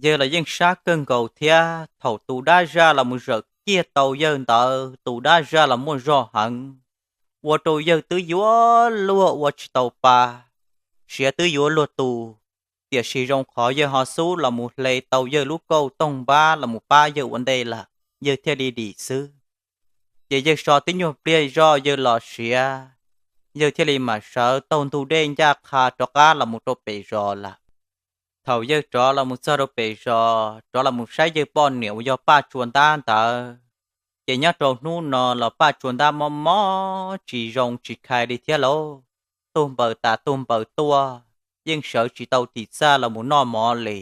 Yawg los yeej sab kawg nkaus thiab, thaum tus dab zaj los mus zawm kiag tau yawg ntawd, tus dab zaj los muaj zog heev, ua rau yawg twb yuav luag ua tsis tau pa, siav twb yuav luag tu, tiam sis zoo qhov yawg ho xub los mus hle tau yawg lub kauj toog npab los mus pab yawg ua ntej lawm, yawg thiaj li dim xwb. Ces yawg so tib nyuag pliag zoj yawg los siav, yawg thiaj li mam sawv taug ntug dej ncaj qha rov qab los mus rau pem zos lawm. Thaum yawg rov los mus txog rau pem zos, rov los mus saib yawg poj niam uas yog Paj Tsua Ntab ntawd, ces nyob rau hnub no los Paj Tsua Ntab mob mob tsis zoo tsis khai li thiab lauj, tuag npaws tas tuag npaws tuaj, yeej sawv tsis tau tim txaj los mus noj mov li.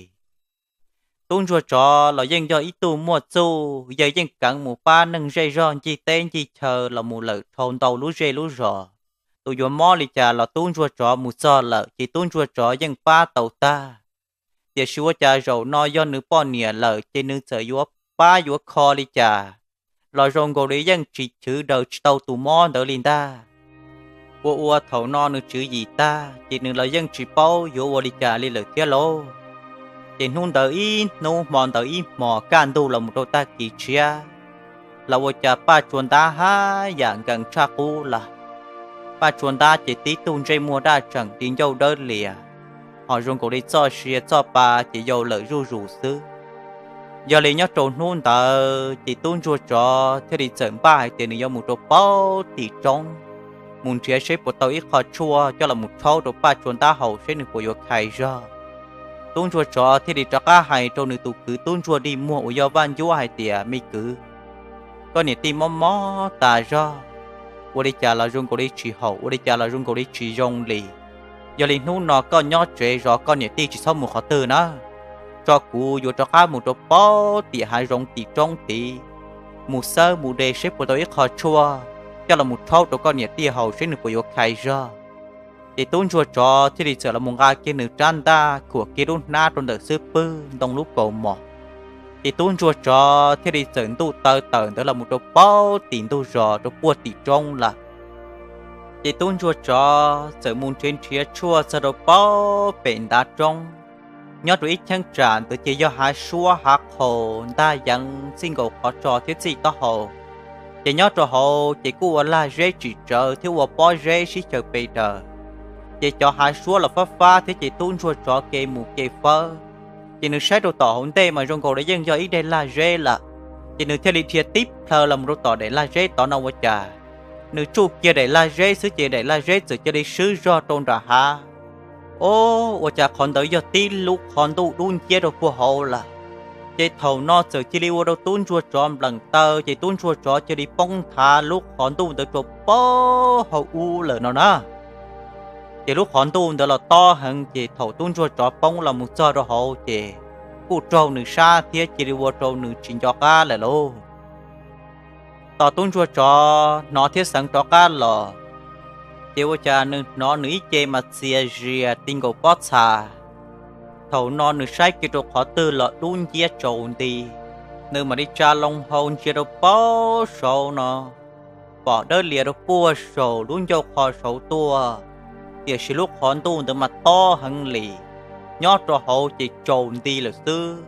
Tub ntsuag tsov los yeej yog ib tug muaj txuj, yawg yeej keev mus pab neeg zej zog ncig teb ncig chaw los mus lawm dhau ntau lub zej lub zos. Tus yuav mob li cas los tub ntsuag tsov mus txog lawm ces tub ntsuag tsov yeej pab tau tag. Tiam sis ua cas zaum no yog nws poj niam lawm ces nws txawm yuav pab yuav kho li cas los zoo nkaus li yeej tsis chwv daws tsis tau tus mob ntawd li ntag. Ua ua thaum no nws tswv yim tag ces nws los yeej tsis paub yuav ua li cas li lawm thiab lauj. Ces hnub ntawd ib hnub hmo ntawd ib hmos kaj ntug los mus rau tag kis tshiab, los ua cas Paj Tsua Ntab haj yam nkees tshaj qub lawm. Paj Tsua Ntab ces tib tug ntsej muag daj tseem di ncauj dawb lias, ho zoo nkaus li txoj sia txoj pa ces yau lawm zuj zus xwb. Yog li nyob rau hnub ntawd ces tub ntsuag tsov thiaj li txawm npaj hais tias nws yuav mus rau pem tim roob, mus nrhiav seb puas tau ib qho tshuaj coj los mus rhaub rau Paj Tsua Ntab haus seb nws puas yuav khai zog. Tub ntsuag tsov thiaj li rov qab hais rau nws tus kwv tub ntsuag dig muag uas yog Vaj Ncuab hais tias, Me kwv, koj niam tij mob mob tas zog, ua li cas los zoo nkaus li tsis haum, ua li cas los zoo nkaus li tsis zoo li. Yog li hnub no koj nyob tsev zov koj niam tij tsis txhob mus qhov twg na, tso kuv yuav rov qab mus rau pem tim hav zoov tim roob tid, mus xawb mus de seb puas tau ib qho tshuaj coj los mus rhaub rau koj niam tij haus seb nws puas yuav khai zog. Ces tub ntsuag tsov thiaj li txawm los mus nqa kiag nws rab ntaj khuam kiag lub hnab rau ntawm xub pwg ntoo lub kaus mom. Ces tub ntsuag tsov thiaj li txawm ntuj taw tawm ntawd los mus rau pem tim ntug zos rau puag tim roob lawm. Ces tub ntsuag tsov txawm mus nrhiav nrhiav tshuaj txog rau pem pem ntav roob. Nyob rau ib cheeb tsam ntawd ces yog hav suab hav qhaus ntag yeev txij nkaus qhov tso thiab txij taub hau. Ces nyob rau hauv ces kuj ua lag zeb tsim tsawv thiab ua pob zeb sib xyaw pe daws. Ces cov hav suab los fab fab thiab ces tub ntsuag tsov kev mus kev fawb. Ces nws saib rau tom hauv ntej mas zoo nkaus li yeej yog ib daim lag zeb lawm. Ces nws thiaj li dhia tib plhaw los mus rau tom daim lag zeb tod no ua cas, nws tsuj kiag daim lag zeb xwb ces daim lag zeb txawm cia li swb zog rau nram hav. O, ua cas qhov ntawd yog tib lub qhov ntuj dub nciab rau puag hauv lawm. Ces thaum no txawm cia li ua rau tub ntsuag tsov npleem taw, ces tub ntsuag tsov cia li poob nthav lub qhov ntuj ntawd rau pem hauv ub lawm no na. Ces lub qhov ntuj ntawd los tob heev, ces thaum tub ntsuag tsov poob los mus txog rau hauv ces kuj raug nws sab thiab cia li ua rau nws tsis nco qab lawm lauj. Tos tub ntsuag tsov hnov thiab xeev rov qab los, Ces ua cas nws hnov nws ib ce mas txias zias ti nkaus pob txha. Thaum no nws saib kiag rau qhov twg los dub nciab tsaus nti. Nws mam li tsa loo hau ntsia rau pem saud no, pom dawb lias rau puag saum lub ncauj qhov saud tuaj, tiam sis lub qhov ntuj ntawd mas tob heev li. Nyob rau hauv ces tsaus nti lawm xwb.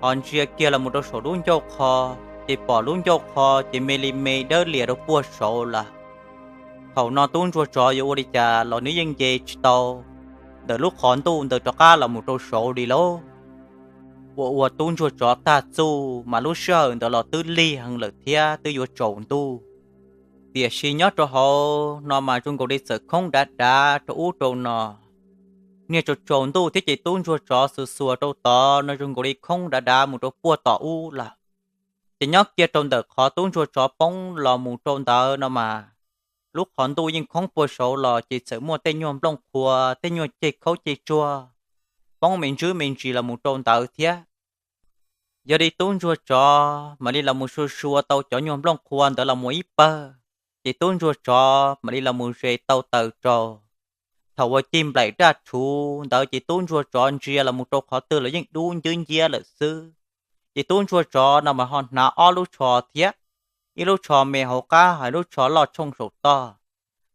Ho ntsia kiag los mus rau saum lub ncauj qhov, ces pom lub ncauj qhov ces me li me dawb lias rau puag saud lawm. Thaum no tub ntsuag tsov yuav ua li cas los nws yeej nce tsis tau ntawm lub qhov ntuj ntawd rov qab los mus rau saud li lauj. Ua ua tub ntsuag tsov tag txuj mas lub sij hawm ntawd los twb lig heev lawm thiab twb yuav tsaus ntuj. Tiam sis nyob rau hauv no mas zoo nkaus li txawm khoob dav dav rau ub rau no. Niag tsaus tsaus ntuj thiab ces tub ntsuag tsov xuas xuas rau tod no zoo nkaus li khoob dav dav mus rau puag tom ub lawm. Ces nyob kiag rau ntawm qhov tub ntsuag tsov poob los mus rau ntawd no mas, lub qhov ntuj yeej khoob puag saud los ces txawm muaj tej nyuag nplooj qhuav tej nyuag ceg khaub ceg tsuag poob me ntsis me ntsis los mus rau ntawd thiab. Yog li tub ntsuag tsov mam li los mus sua sua tau cov nyuag nplooj qhuav ntawd los mus ib pawg, ces tub ntsuag tsov mam li los mus zes tau taws rau. Thaum uas cig nplaim raj rhuv ntawd ces tub ntsuag tsov ntsia los mus rau qhov twg los yeej dub nciab nciab lawm xwb. Ces tub ntsuag tsov no mas ho hnav ob lub tsho thiab, ib lub tsho me hauv qab ho ib lub tsho loj tshooj saum toj.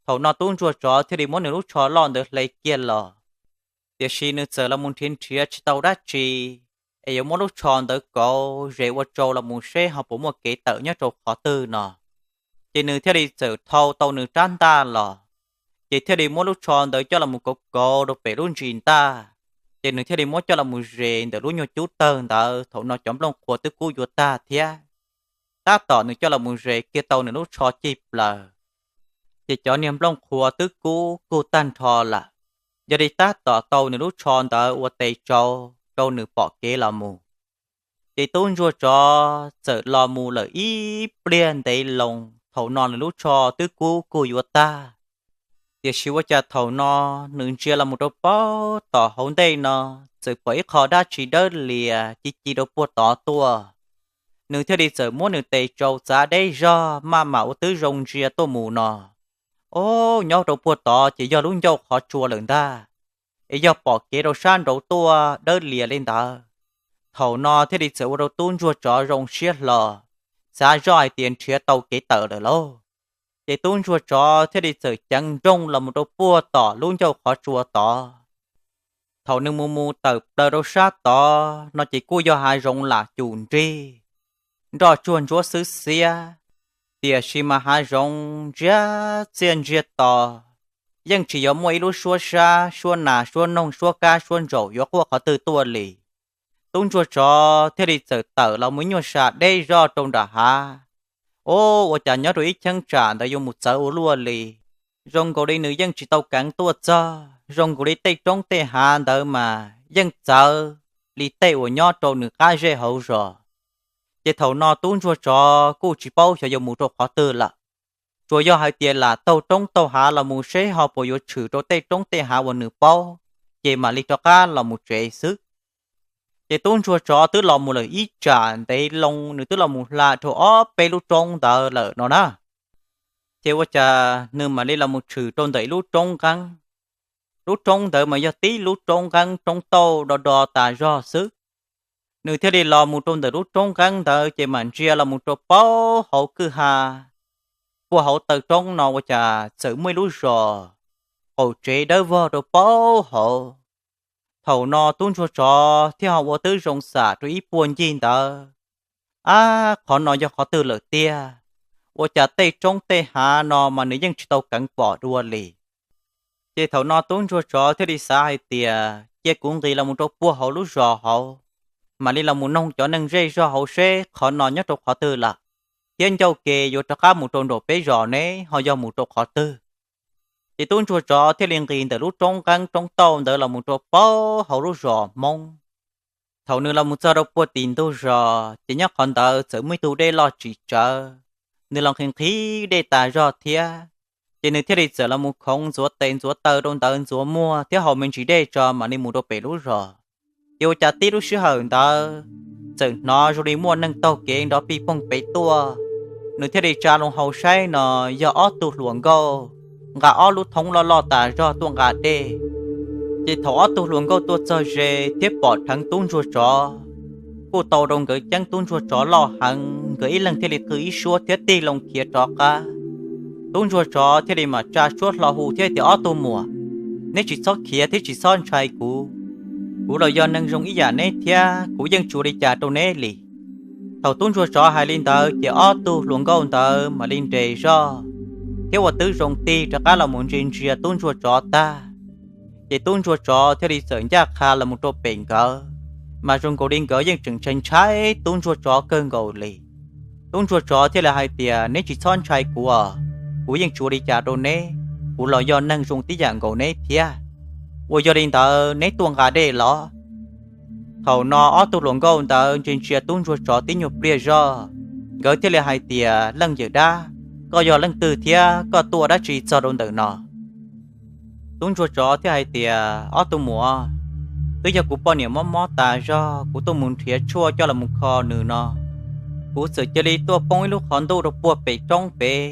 Thaum no tub ntsuag tsov thiaj li muab nws lub tsho loj ntawd hle kiag los, tiam sis nws txawm los mus nrhiav nrhiav tsis tau dab tsi, es yuav muab lub tsho ntawd kauv zes ua tsau los mus seb ho puas muaj kev tawm nyob rau qhov twg no. Ces nws thiaj li txawm thau tau nws rab ntaj los, ces thiaj li muab lub tsho ntawd coj los mus kauv kauv rau pem lub ntsis ntaj, ces nws thiaj li muab coj los mus zes ntawm lub nyuag cub tawg ntawd. Thaum no cov nplooj qhuav twb kub yuav tag thiab, tab tom nws coj los mus zes kiag tau nws lub tsho cig plaws, ces cov niag nplooj qhuav twb kub kug tag nrho lawm. Yog li tab tom tau nws lub tsho ntawd ua tes tsau rau nws pom kev los mus, ces tub ntsuag tsov txawm los mus lawm ib pliag ntev loo. Thaum no nws lub tsho twb kub kug yuav tag, tiam sis ua cas thaum no nws ntsia los mus rau pem tom hauv ntej no txawm pom ib qho dab tsi dawb lias ci ci rau puag tod tuaj. Nws thiaj li txawm muab nws tes tsau txav deb zog maj mam ua twb zoo ntsia tuaj mus no, ob, nyob rau puag tod ces yog lub ncauj qhov tsua lawm ntag, es yog pom kev rau sab nraud tuaj dawb lias li ntawd. Thaum no thiaj li txawm ua rau tub ntsuag tsov zoo siab hlo, xav zoj hais tias nrhiav tau kev tawm lawm lauj. Ces tub ntsuag tsov thiaj li txawm ceev nrooj los mus rau puag tom lub ncauj qhov tsua tod. Thaum nws mus mus tawm plaws rau sab tod no ces kuj yog hav zoov lam cum nrig, nroj tsuag ntsuab xwb xiab, tiam sis mas hav zoov ntsiag txiaj ntsiag to, yeej tsis yuav muaj ib lub suab sab suab nas suab noog suab kab suab ntsaum yuav quaj qhov twg tuaj li. Tub ntsuag tsov thiaj li txawm tawm los mus ib nyuag sa deb zoj rau nram hav. Ob, ua cas nyob rau ib cheeb tsam ntawd yuav mus txawv ua luaj li. Zoo nkaus li nws yeej tsis tau keev tuaj txog, zoo nkaus li tej roob tej hav ntawd mas yeej txawv li tej uas nyob rau nws qab zej hauv zos. Ces thaum no tub ntsuag tsov kuj tsis paub xyov yuav mus rau qhov twg lawm, tsuas yog hais tias lam taug roob taug hav los mus seb ho puas yuav tshwm rau tej roob tej hav uas nws paub, ces mam li rov qab los mus tsev xwb. Ces tub ntsuag tsov twb los mus lawm ib tsam ntev loo, nws twb los mus hla dhau ob peb lub roob ntawd lawm no na. Ces ua cas nws mam li los mus tshwm rau ntawm ib lub roob nqeeb. Lub roob ntawd mas yog tib lub roob nqeeb roob tauj do do tas zog xwb. Nws thiaj li los mus rau ntawm lub roob nqeeb ntawd ces mam ntsia los mus rau pem hauv kwj ha, puag hauv taw roob no ua cas txawm muaj ib lub zos qaum tsev dawb vog rau pem hauv. Thaum no tub ntsuag tsov thiaj ho ua twb zoo xam rau ib puag ncig ntawd, ab, qhov no yog qhov twg lawm tiag? Ua cas tej roob tej hav no mas nws yeej tsis tau keev pom dua li. Ces thaum no tub ntsuag tsov thiaj li xav hais tias cia kuv nqis los mus rau puag hauv lub zos hauv, mam li los mus noog cov neeg zej zog hauv seb qhov no nyob rau qhov twg lawm, thiab ncauj ke yuav rov qab mus rau nraum peb zos ne ho yog mus rau qhov twg. Ces tub ntsuag tsov thiaj li nqis ntawm lub roob nqeeb roob tauj ntawd los mus rau pem hauv lub zos Hmoob. Thaum nws los mus txog rau puag tim ntug zos ces nyob qhov ntawd txawm muaj ib tug dej loj tsis tsawg, nws los nqhis nqhis dej tas zog thiab. Ces nws thiaj li txawm los mus khoov ntxuav tes ntxuav taw rau ntawd, ntxuav muag thiab haus me ntsis dej tso mam li mus rau pem lub zos. Ces ua cas tib lub sij hawm ntawd txawm hnov zoo li muaj neeg taug kev nrov pij poog pem tuaj. Nws thiaj li tsa loo hau saib no yog ob tug hluas nkauj nqa ob lub thoob loj loj tas zog tuaj nqa dej. Ces thaum ob tug hluas nkauj tuaj txog ze thiab pom dheev tub ntsuag tsov, kuj tau rau nkawd ceeb tub ntsuag tsov loj heev, nkawd ib leeg thiaj li qw ib suab thiab tig loo khiav rov qab. Tub ntsuag tsov thiaj li mam tsa suab hlo hu thiab tias, Ob tug muam, neb tsis txhob khiav thiab tsis txhob ntshai kuv. Kuv los yog neeg zoo ib yam neb thiab, kuv yeej tsis ua li cas rau neb li. Thaum tub ntsuag tsov hais li ntawd ces ob tug hluas nkauj ntawd mam li nres zog thiab ua tib zoo tig rov qab los mus ntsia ntsia tub ntsuag tsov tag, ces tub ntsuag tsov thiaj li txawm ncaj qha los mus rau pem nkawd, mas zoo nkaus li nkawd yeej tseem ntshai ntshai tub ntsuag tsov kawg nkaus li. Tub ntsuag tsov thiaj li hais tias, Neb tsis txhob ntshai kuv os, kuv yeej tsis ua li cas rau neb, kuv los yog neeg zoo tib yam nkaus neb thiab. Ua yog li ntawd neb tuaj nqa dej los? Thaum no ob tug hluas nkauj ntawd ntsia ntsia tub ntsuag tsov tib nyuag pliag zog, nkawd thiaj li hais tias, Leej yawm dab, koj yog leej twg thiab koj tuaj dab tsi txog rau ntawm no? Tub ntsuag tsov thiaj hais tias, Ob tug muam, twb yog kuv poj niam mob mob tas zog, kuv tuaj mus nrhiav tshuaj coj los mus kho nws no, kuv txawm cia li tuaj poob ib lub qhov ntuj rau puag pem roob pem,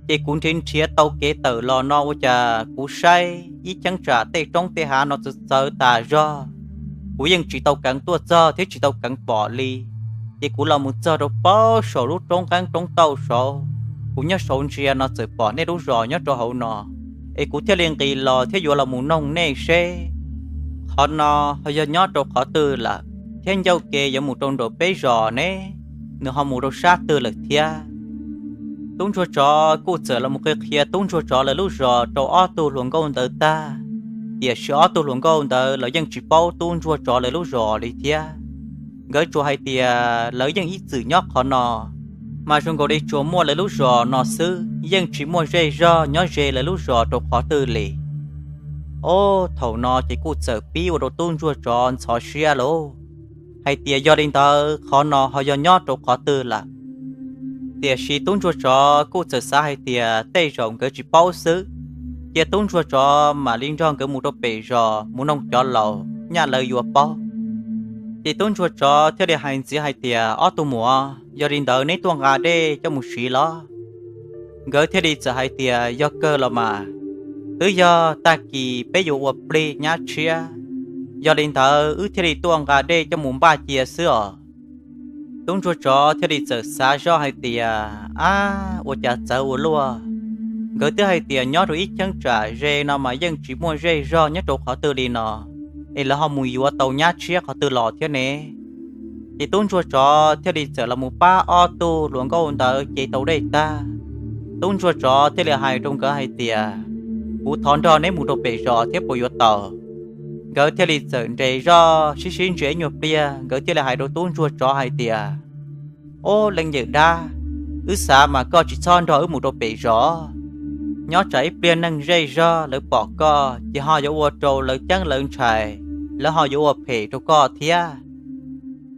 ces kuv nrhiav nrhiav tau kev tawm los no ua cas kuv saib ib cheeb tsam tej roob tej hav no txawv txawv tas zog. Kuv yeej tsis tau keev tuaj txog thiab tsis tau keev pom li. Ces kuv los mus txog rau pem saum lub roob qeeb roob tauj saud, kuv nyob saud ntsia no txawm pom nej lub zos nyob rau hauv no, es kuv thiaj li nqis los thiab yuav los mus noog nej seb qhov no ho yog nyob rau qhov twg lawm, thiab ncauj ke yuav mus rau nraum peb zos ne, nws ho mus rau sab twg lawm thiab. Tub ntsuag tsov kuj txawm los mus qhia qhia tub ntsuag tsov lawv lub zos rau ob tug hluas nkauj ntawd tag, tiam sis ob tug hluas nkauj ntawd los yeej tsis paub tub ntsuag tsov lawv lub zos li thiab. Nkawd tsuas hais tias lawv yeej ib txwm nyob qhov no, mas zoo nkaus li tsuas muaj lawv lub zos no xwb, yeej tsis muaj zej zog nyob ze lawv lub zos rau qhov twg li. Ob, thaum no ces kuj txawm pib ua rau tub ntsuag tsov ntxhov siab lauj, hais tias yog li ntawd qhov no ho yog nyob rau qhov twg lawm. Tiam sis tub ntsuag tsov kuj txawm xav hais tias tej zaum nkawd tsis paub xwb, cia tub ntsuag tsov mam li nrog nkawd mus rau pem zos mus noog cov laus nyaj lawv yuav paub. Ces tub ntsuag tsov thiaj li hais ntxiv hais tias, Ob tug muam, yog li ntawd neb tuaj nqa dej coj mus siv los? Nkawd thiaj li txawm hais tias, Yog kawg los mas, twb yog tag kis peb yuav ua plig nyab tshiab, yog li ntawd wb thiaj li tuaj nqa dej coj mus npaj cia xwb os. Tub ntsuag tsov thiaj li txawm xav zoj hais tias, Ab, ua cas txawv ua luaj! Nkawd twb hais tias nyob rau ib cheeb tsam ze no mas yeej tsis muaj zej zog nyob rau qhov twg li no, es lawv ho mus yuav tau nyab tshiab qhov twg los thiab ne? Ces tub ntsuag tsov thiaj li txawm los mus pab ob tug hluas nkauj ntawd cev tau dej tag. Tub ntsuag tsov thiaj li hais rau nkawd hais tias, Kuv thov nrog neb mus rau pem zos thiab puas yuav tau? Nkawd thiaj li txawm nres zoj sib sib ntsia ib nyuag pliag, nkawd thiaj li hais rau tub ntsuag tsov hais tias, Ob, leej yawm dab, wb xav mas koj tsis txhob nrog wb mus rau pem zos. Nyob tsam ib pliag neeg zej zog lawv pom koj ces ho yuav ua rau lawv ceeb lawv ntshai, lawv ho yuav ua phem rau koj thiab.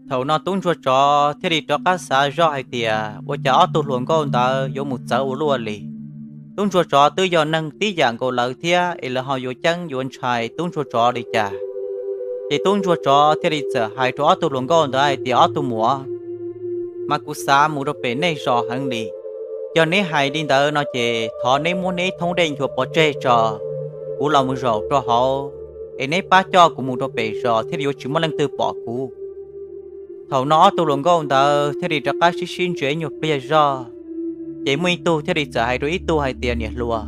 Thaum no tub ntsuag tsov thiaj li rov qab xav zoj hais tias, Ua cas ob tug hluas nkauj ntawd yuav mus txawv ua luaj li? Tub ntsuag tsov twb yog neeg tib yam nkaus lawv thiab es lawv ho yuav ceeb yuav ntshai tub ntsuag tsov li cas? Ces tub ntsuag tsov thiaj li txawm hais rau ob tug hluas nkauj ntawd hais tias, Ob tug muam, mas kuv xav mus rau pem nej zos heev li. Yog neb hais li ntawd no ces thov neb muab neb thoob dej nchuav pov tseg tso, kuv los mus zaum rau hauv, es neb pab coj kuv mus rau pem zos thiaj li yuav tsis muaj leej twg pom kuv. Thaum no ob tug hluas nkauj ntawd thiaj li rov qab sib sib ntsia ib nyuag pliag zoj, ces muaj ib tug thiaj li txawm hais rau ib tug hais tias, Niam hluas,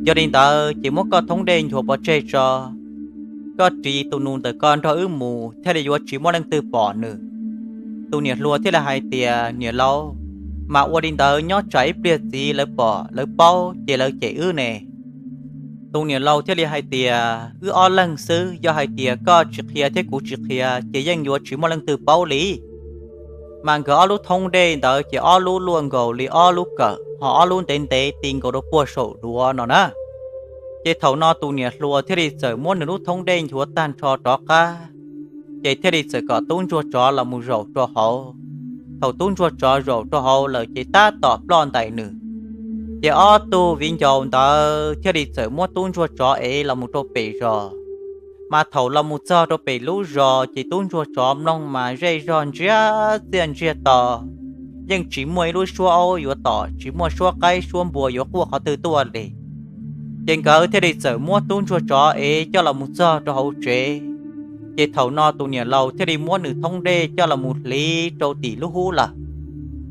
yog li ntawd ces muab koj thoob dej nchuav pov tseg tso, koj ris tus nus ntawm koj nrog wb mus thiaj li yuav tsis muaj leej twg pom nws. Tus niam hluas thiaj li hais tias, Niam laus, mas ua li ntawd nyob tsam ib pliag txiv lawv pom lawv paub ces lawv cem wb ne. Tus niam laus thiaj li hais tias, Wb ob leeg xwb, yog hais tias koj tsis qhia thiab kuv tsis qhia ces yeej yuav tsis muaj leej twg paub li. Mas nkawd ob lub thoob dej ntawd ces ob lub luaj nkaus li ob lub kawm, ho ob lub ntev ntev ti nkaus rau puag saum duav no na. Ces thaum no tus niam hluas thiaj li txawm muab nws lub thoob dej nchuav tag nrho rov qab, ces thiaj li txawm kom tub ntsuag tsov los mus zaum rau hauv. Thaum tub ntsuag tsov zaum rau hauv lawm ces tab tom ploj ntais nws. Ces ob tug viv ncaus ntawd thiaj li txawm muab tub ntsuag tsov ev los mus rau pem zos. Mas thaum los mus txog rau pem lub zos ces tub ntsuag tsov mloog mas zej zog ntsiag txiaj ntsiag to, yeej tsis muaj ib lub suab aub yuav tom, tsis muaj suab qaib suab npua yuav quaj qhov twg tuaj li. Ces nkawd thiaj li txawm muab tub ntsuag tsov ev coj los mus txog rau hauv tsev. Ces thaum no tus niam laus thiaj li muab nws thoob dej coj los mus hliv rau tim lub hub lawm,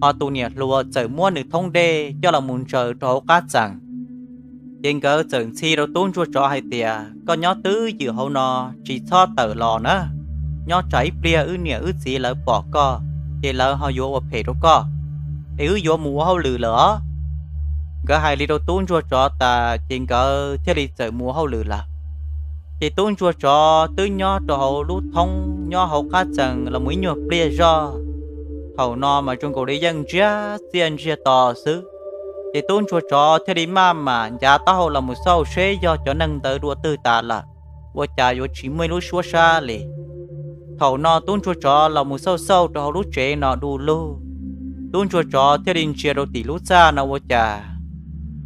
ho tus niam hluas txawm muab nws thoob dej coj los mus ntsaws rau hauv qab txees. Ces nkawd txawm ntxhi rau tub ntsuag tsov hais tias, koj nyob twj ywm hauv no, tsis txhob tawm los na, nyob tsam ib pliag wb niam wb txiv lawv pom koj, ces lawv ho yuav ua phem rau koj, es wb yuav mus ua hauj lwm lawm os. Nkawd hais li rau tub ntsuag tsov tas ces nkawd thiaj li txawm mus ua hauj lwm lawm. Ces tub ntsuag tsov twb nyob rau hauv lub thoob nyob hauv qab txees los mus ib nyuag pliag zog. Thaum no mas zoo nkaus li yeej ntsiag txiaj ntsiag to xwb. Ces tub ntsuag tsov thiaj li maj mam ncav taub hau los mus xauj seb yog cov neeg ntawd dua twg tas lawm, ua cas yuav tsis muaj ib lub suab sab li. Thaum no tub ntsuag tsov los mus xauj xauj rau hauv lub tsev no du lug, tub ntsuag tsov thiaj li ntsia rau tim lub txaj no ua cas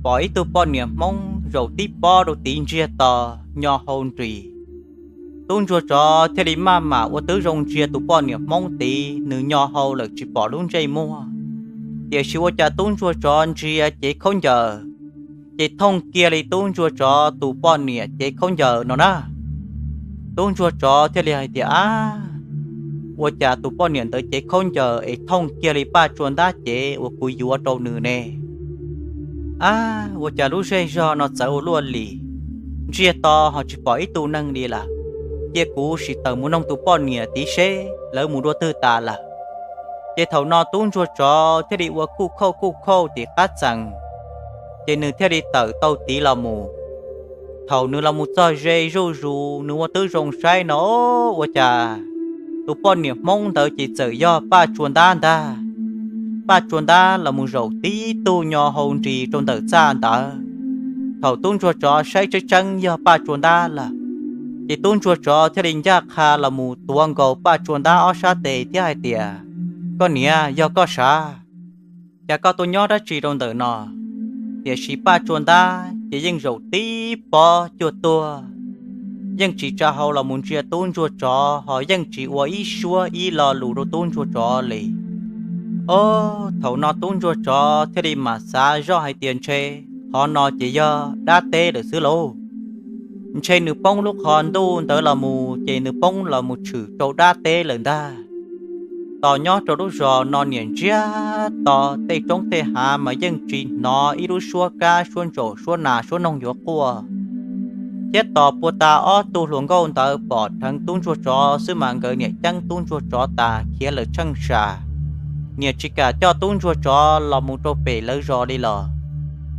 pom ib tug poj niam Hmoob zaum tib pob rau tid ntsiag to nyo hau nris. Tub ntsuag tsov thiaj li maj mam ua tib zoo ntsia tus poj niam Hmoob tid, nws nyo hau lawm tsis pom lub ntsej muag. Tiam sis ua cas tub ntsuag tsov ntsia cev khaub ncaws, ces thooj kiag li tub ntsuag tsov tus poj niam cev khaub ncaws no na. Tub ntsuag tsov thiaj li hais tias, ab, ua cas tus poj niam ntawd cev khaub ncaws es thooj kiag li Paj Tsua Ntab cev uas kuv yuav rau nws ne? Ab, ua cas lub zej zog no txawv ua luaj li, ntsiag to ho tsis pom ib tug neeg li lawm. Cia kuv sim tawm mus noog tus poj niam tid seb lawv mus dua twg tas lawm. Ces thaum no tub ntsuag tsov thiaj li ua kuj khauj kuj khauj tim qab txees, ces nws thiaj li tawm tau tid los mus. Thaum nws los mus txog ze zuj zus, nws ua tib zoo saib no, ua cas tus poj niam Hmoob ntawd ces txawm yog Paj Tsua Ntab ntag. Paj Tsua Ntab los mus zaum tib tug nyo hau nris rau ntawm txaj ntawd. Thaum tub ntsuag tsov saib tseeb tseeb yog Paj Tsua Ntab lawm, ces tub ntsuag tsov thiaj li ncaj qha los mus tuav nkaus Paj Tsua Ntab ob sab tes thiab hais tias, koj niam, yog koj sav, cas koj tuaj nyob dab tsi rau ntawm no? Tiam sis Paj Tsua Ntab ces yeej zaum tib pob cuag tuag, yeej tsis tsa hau los mus ntsia tub ntsuag tsov ho yeej tsis ua ib suab ib lo lus rau tub ntsuag tsov li. Ob, thaum no tub ntsuag tsov thiaj li mam xav zoj hais tias ntshe qhov no ces yog dab teb lawm xwb lauj. Ntshe nws poob lub qhov ntuj ntawd los mus ces nws poob los mus tshwm rau dab teb lawm ntag. Tos nyob rau lub zos no niam ntsiag to, tej roob tej hav mas yeej tsis hnov ib lub suab kab suab ntsaum suab nas suab noog yuav quaj. Thiab tos puag ta ob tug hluas nkauj ntawd pom dheev tub ntsuag tsov xwb mas nkawd niam ceeb tub ntsuag tsov tas khiav lawm tsheej sam, niam tsis kam coj tub ntsuag tsov los mus rau pem lawv zos li los.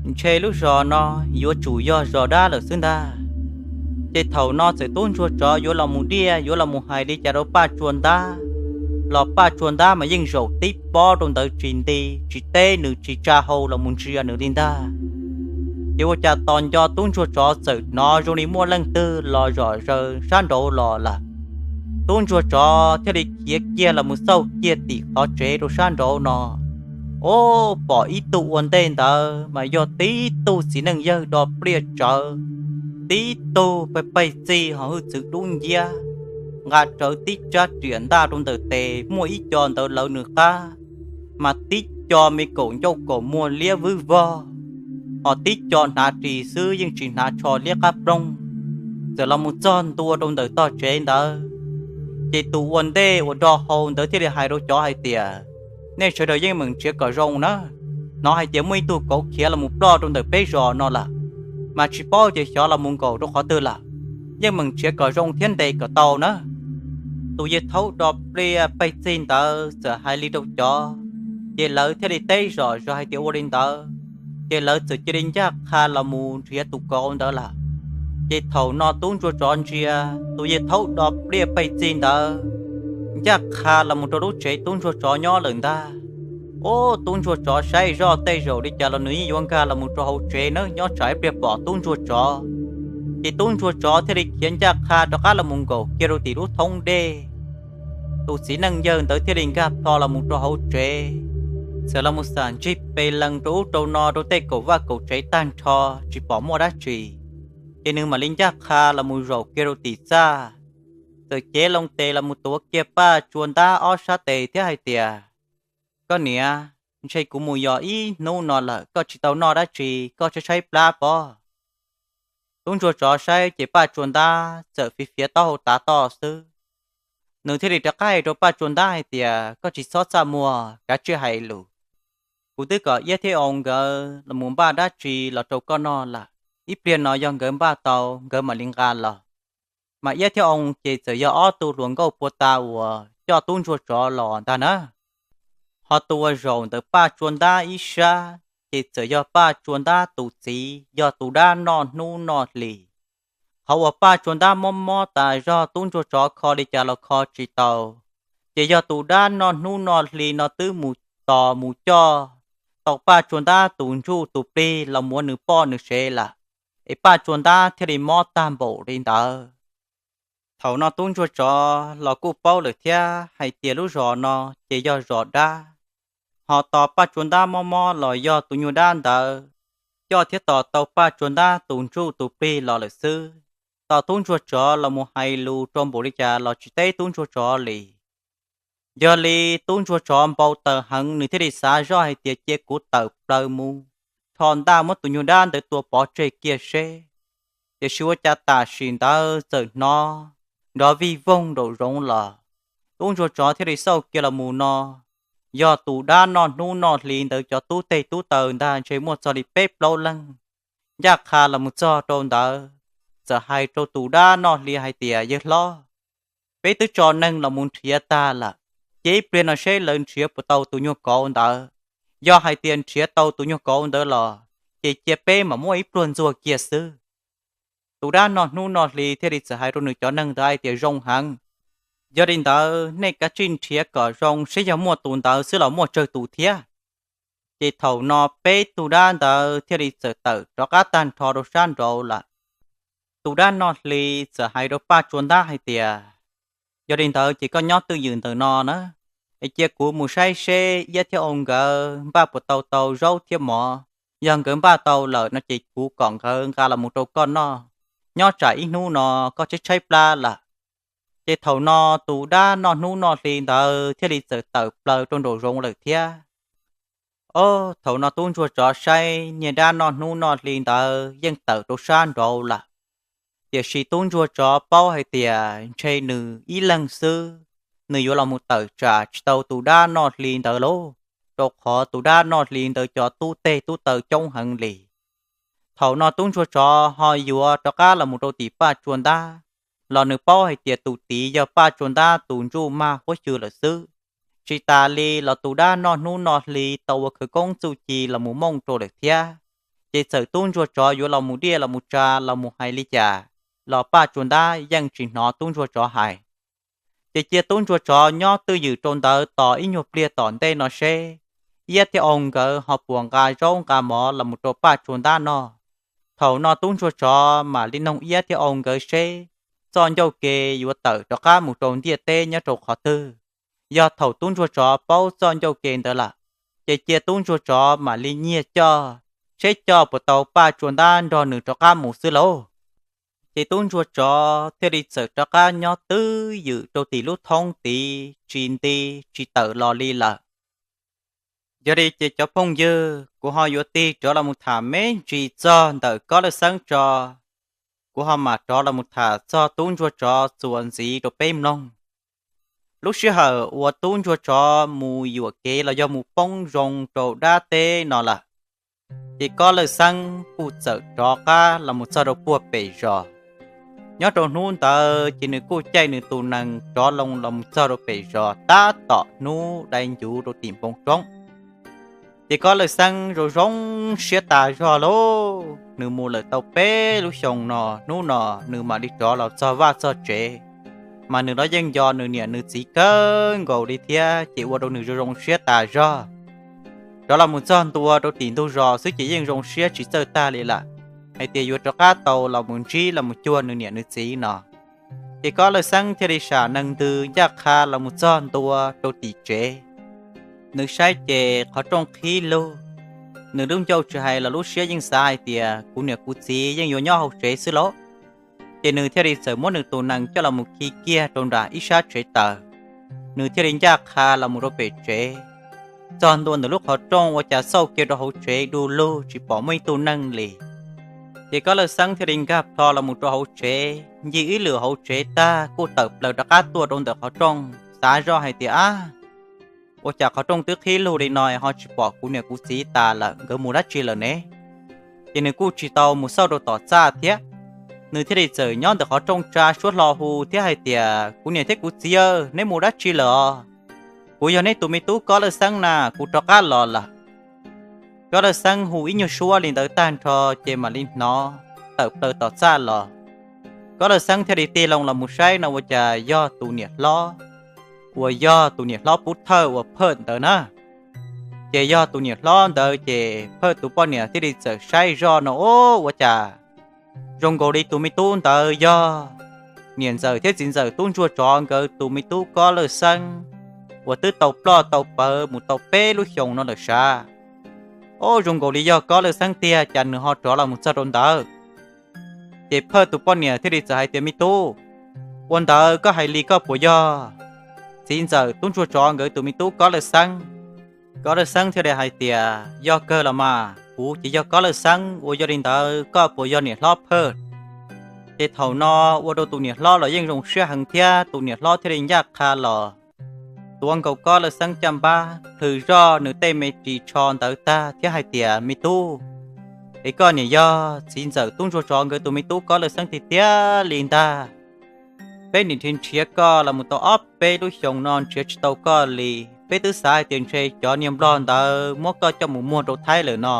Ntshe lub zos no yuav tsum yog zos dab lawm xwb ntag. Ces thaum no txawm tub ntsuag tsov yuav los mus diaj yuav los mus hais li cas rau Paj Tsua Ntab los Paj Tsua Ntab mas yeej zaum tib pob rau ntawd tsis nti, tsis teb nws tsis tsa hau los mus ntsia nws li ntag. Ces ua cas tos nco tub ntsuag tsov txawm hnov zoo li muaj leej twg los zom zaws sab nraud los lawm. Tub ntsuag tsov thiaj li khiav kiag los mus xauj kiag tim qhov tsev rau sab nraud no. Ob, pom ib tug ua ntej ntawd mas yog tib tug txiv neej yawg do pliaj tsawv, tib tug pawg pawg txig ho hwj txwv dub nciab, nqa rawv tib tsab riam ntaj rau ntawm tes, muaj ib co ntawd lawv nws qab, mas tib co me kaum ncauj kaum muag liab vwb vog, ho tib co hnav ris xwb yeej tsis hnav tsho liab qab ploog, txawm los mus txog ntua rau ntawm tog tsev ntawd. Ces tus ua ntej uas do hau ntawd thiaj li hais rau cov hais tias, nej sawv daws yeej meem nrhiav kom zoo na, hnov hais tias muaj ib tug kauv khiav los mus ploj rau ntawm peb zos no lawm, mas tsis paub tias xyov los mus nkaum rau qhov twg lawm, yeej meem nrhiav kom zoo thiab ntes kom tau na. Tus yawg thaub do pliaj pawg txig ntawd txawm hais li rau cov, ces lawv thiaj li teb zom zaws hais tias ua li ntawd, ces lawv txawm cia li ncaj qha los mus nrhiav tus kauv ntawd lawm. Ces thaum no tub ntsuag tsov ntsia tus yawg thaub do pliaj pawg txig ntawd ncaj qha los mus rau lub tsev tub ntsuag tsov nyob lawm ntag. Ob, tub ntsuag tsov saib zoj tej zaum li cas los nws yeej yuav nkag los mus rau hauv tsev na, nyob tsam ib pliag pom tub ntsuag tsov. Ces tub ntsuag tsov thiaj li khiav ncaj qha rov qab los mus nkaum kiag rau tim lub thoob dej. Tus txiv neej yawg ntawd thiaj li nkag plho los mus rau hauv tsev, txawm los mus xam ntsig pes lees rau ub rau no rau tej kaum vaj kaum tsev tag nrho, tsis pom muaj dab tsi. Ces nws mam li ncaj qha los mus zaum kiag rau tim txaj, txawm cev loo tes los mus tuav kiag Paj Tsua Ntab ob sab tes thiab hais tias, koj niam, ntshe kuv mus yos ib hnub no lawm koj tsis tau noj dab tsi, koj tshaib tshaib plab pob. Tub ntsuag tsov saib ces Paj Tsua Ntab txawm fiav fiav taub hau tav toj xwb. Nws thiaj li rov qab hais rau Paj Tsua Ntab hais tias, Koj tsis txhob txaj muag, kav tsij hais lus. Kuv twb kom Iab thiab Oo nkawd los mus npaj dab tsi los rau koj noj lawm. Ib pliag no yog nkawd npaj tau nkawd mam li nqa los. Mas Iab thiab Oo ces txawm yog ob tug hluas nkauj pua ta uas coj tub ntsuag tsov los ntag na. Ho tus uas zaum ntawm Paj Tsua Ntab ib sab ces txawm yog Paj Tsua Ntab tus txiv, yog tus dab noj hnub noj hli. Qhov uas Paj Tsua Ntab mob mob tas zog, tub ntsuag tsov kho li cas los kho tsis tau, ces yog tus dab noj hnub noj hli no twb mus tos mus coj tau Paj Tsua Ntab tus ntsuj tus plig los muab nws poj nws sev lawm, es Paj Tsua Ntab thiaj li mob tag npaum li ntawd. Thaum no tub ntsuag tsov los kuj paub lawm thiab hais tias lub zos no ces yog zos dab, ho tos Paj Tsua Ntab mob mob los yog tus nyuag dab ntawd coj thiab tos tau Paj Tsua Ntab tus ntsuj tus plig los lawm xwb. Tos tub ntsuag tsov los mus hais lus rau npaum li cas los tsis teb tub ntsuag tsov li. Yog li tub ntsuag tsov npau taws heev, nws thiaj li xav zoj hais tias cia kuv tawm plaws mus rho ntaj muab tus nyuag dab ntawd tua pov tseg kiag seb. Tiam sis ua cas tam sim ntawd txawm hnov nrov vij voog nraum zoov los. Tub ntsuag tsov thiaj li xauj kiag los mus no, yog tus dab noj hnub noj hli ntawd cov tub teg tub taw ntag ntshe muaj txog li peb plaub leeg ncaj qha los mus txog rau ntawd, txawm hais rau tus dab noj hli hais tias, Yawg hlob, peb twb tso neeg los mus nrhiav tag lawm, cia ib pliag no seb lawv nrhiav puas tau tus nyuag kauv ntawd. Yog hais tias nrhiav tau tus nyuag kauv ntawd los, ces cia peb mam muab ib pluag ntxuag kiag xwb. Tus dab noj hnub noj hli thiaj li txawm hais rau nws cov neeg ntawd hais tias, Zoo heev. Yog li ntawd nej kav tsij nrhiav kom zoo seb yog muaj tus ntawd xwb los muaj tsawg tus thiab. Ces thaum no peb tug dab ntawd thiaj li txawm tawm rov qab tag nrho rau sab nraud lawm. Tus dab noj hli txawm hais rau Paj Tsua Ntab hais tias, Yog li ntawd ces koj nyob twj ywm ntawm no na, es cia kuv mus saib seb Iab thiab Au nkawd npaj puas tau tau zaub thiab mov. Yog nkawd npaj tau lawm no ces kuv kom nkawd nqa los mus rau koj noj. Nyob tsam ib hnub no koj tshaib tshaib plab lawm. Ces thaum no tus dab noj hnub noj hli ntawd thiaj li txawm tawm plaws rau nraum zoov lawm thiab. Ob, thaum no tub ntsuag tsov saib niag dab noj hnub noj hli ntawd yeej tawm rau sab nraud lawm. Tiam sis tub ntsuag tsov paub hais tias ntshe nws ib leeg xwb, nws yuav los mus tawm tsam tsis tau tus dab noj hli ntawd lauj, rau qhov tus dab noj hli ntawd cov tub teg tub taw coob heev li. Thaum no tub ntsuag tsov ho yuav rov qab los mus rau tim Paj Tsua Ntab, los nws paub hais tias tus tid yog Paj Tsua Ntab tus ntsuj mag huab xyw lawm xwb. Tsis tas li los tus dab noj hnub noj hli tau ua khawv koob txuj ci los mus mooj rau lawm thiab. Ces txawm tub ntsuag tsov yuav los mus diaj los mus tsa los mus hais li cas, los Paj Tsua Ntab yeej tsis hnov tub ntsuag tsov hais. Ces cia tub ntsuag tsov nyob twj ywm rau ntawd tos ib nyuag pliag tom ntej no seb Iab thiab Au nkawd ho puas nqa zaub nqa mov los mus rau Paj Tsua Ntab noj. Thaum no tub ntsuag tsov mam li noog Iab thiab Au nkawd seb txoj ncauj ke yuav tawm rov qab mus rau ntiaj teb nyob rau qhov twg. Yog thaum tub ntsuag tsov paub txoj ncauj ke ntawd lawm, ces cia tub ntsuag tsov mam li nyiag coj, seb coj puas tau Paj Tsua Ntab nrog nws rov qab mus xwb lauj. Ces tub ntsuag tsov thiaj li txawm rov qab nyob twj ywm rau tim lub thoob tid tsis nti tsis tawm los li lawm. Yog li ces cov phooj ywg, kuv ho yuav tig rov los mus tham me ntsis txog ntawm Kob Lawj Xeeb tso, kuv ho mam rov los mus tham txog tub ntsuag tsov txuas ntxiv rau peb mloog. Lub sij hawm uas tub ntsuag tsov mus yuam kev los yog mus poob zoo rau dab teb no lawm, ces Kob Lawj Xeeb kuj txawm rov qab los mus txog rau puag pem zos. Nyob rau hnub ntawd ces nws kuj caij nws tus nees rov loo los mus txog rau pem zos tab tom hnub dai ncuv rau tim npoo roob. Ces Kob Lawj Xeeb zoo zoo siab tas zog lauj, nws mus lawm tau peb lub xyoo no, hnub no nws mam li rov los txog vaj txog tsev. Mas nws los yeej nco nws niam nws txiv kawg nkaus li thiab, ces ua rau nws zoo zoo siab tas zog. Rov los mus txog ntua rau tim ntug zos xwb ces yeej zoo siab tsis txawj tag li lawm, hais tias yuav rov qab tau los mus ntsib los mus cuag nws niam nws txiv no. Ces Kob Lawj Xeeb thiaj li sam nees ntws ncaj qha los mus txog ntua rau tim tsev. Nws saib ces qhov rooj qhib lug, nws lub ncauj tsis hais los lub siab yeej xav hais tias kuv niam kuv txiv yeej yuav nyob hauv tsev xwb lauj. Ces nws thiaj li txawm muab nws tus nees coj los mus khi kiag rau nram ib sab tsev taws. Nws thiaj li ncaj qha los mus rau pem tsev. Txog ntua ntawm lub qhov rooj ua cas xauj kiag rau hauv tsev du lug tsis pom muaj ib tug neeg li. Ces Kob Lawj Xeeb thiaj li nkag plho los mus rau hauv tsev, ncig ib lwm hauv tsev tag kuj tawm plaws rov qab tuaj rau ntawm qhov rooj, xav zoj hais tias, Ab, ua cas qhov rooj twb qhib lug li no ho tsis pom kuv niam kuv txiv tas lawm, nkawd mus dab tsi lawm ne? Ces nws kuj tsis tau mus xauj rau tom txaj thiab. Nws thiaj li txawm nyob ntawm qhov rooj tsa suab hlo hu thiab hais tias, Kuv niam thiab kuv txiv, neb mus dab tsi lawm os? Kuv yog neb tus me tub Kob Lawj Xeeb na, kuv rov qab los lawm. Kob Lawj Xeeb hu ib nyuag suab li ntawd tag nrho ces mam li hnov tawm plaws tom txaj los. Kob Lawj Xeeb thiaj li tig loo los mus saib no ua cas yog tus niam hlob, uas yog tus niam hlob pub thawj uas phawj ntawd na. Ces yog tus niam hlob ntawd ces phawj tus poj niam thiaj li txawm saib zoj no, Ub, ua cas zoo nkaus li tus me tub ntawd yog niam ntxawm thiab txiv ntxawm tub ntsuag tsov nkawd tus me tub Kob Lawj Xeeb uas twb tau ploj tau pawv mus tau peb lub xyoos no lawm sav. Ub, zoo nkaus li yog Kob Lawj Xeeb tiag, cas nws ho rov los mus txog rau ntawd? Ces phawj tus poj niam thiaj li txawm hais tias, Me tub, ua ntawd koj hais li koj puas yog txiv ntxawm tub ntsuag tsov nkawd tus me tub Kob Lawj Xeeb? Kob Lawj Xeeb thiaj li hais tias, Yog kawg los mas, kuv ces yog Kob Lawj Xeeb, uas yog li ntawd koj puas yog niam hlob phawj? Ces thaum no ua rau tus niam hlob los yeej zoo siab heev thiab tus niam hlob thiaj li ncaj qha los tuav nkaus Kob Lawj Xeeb caj npab, plhws zoj nws tej me ris tsho ntawd tag thiab hais tias, Me tub, es koj niam yog txiv ntxawm tub ntsuag tsov nkawd tus me tub Kob Lawj Xeeb tiag tiag li ntag. Peb nim nrhiav nrhiav koj los mus tau ob peb lub xyoos no nrhiav tsis tau koj li. Peb twb xav hais tias ntshe cov niag nplog ntawd muab koj coj mus muag rau Thaib lawm no,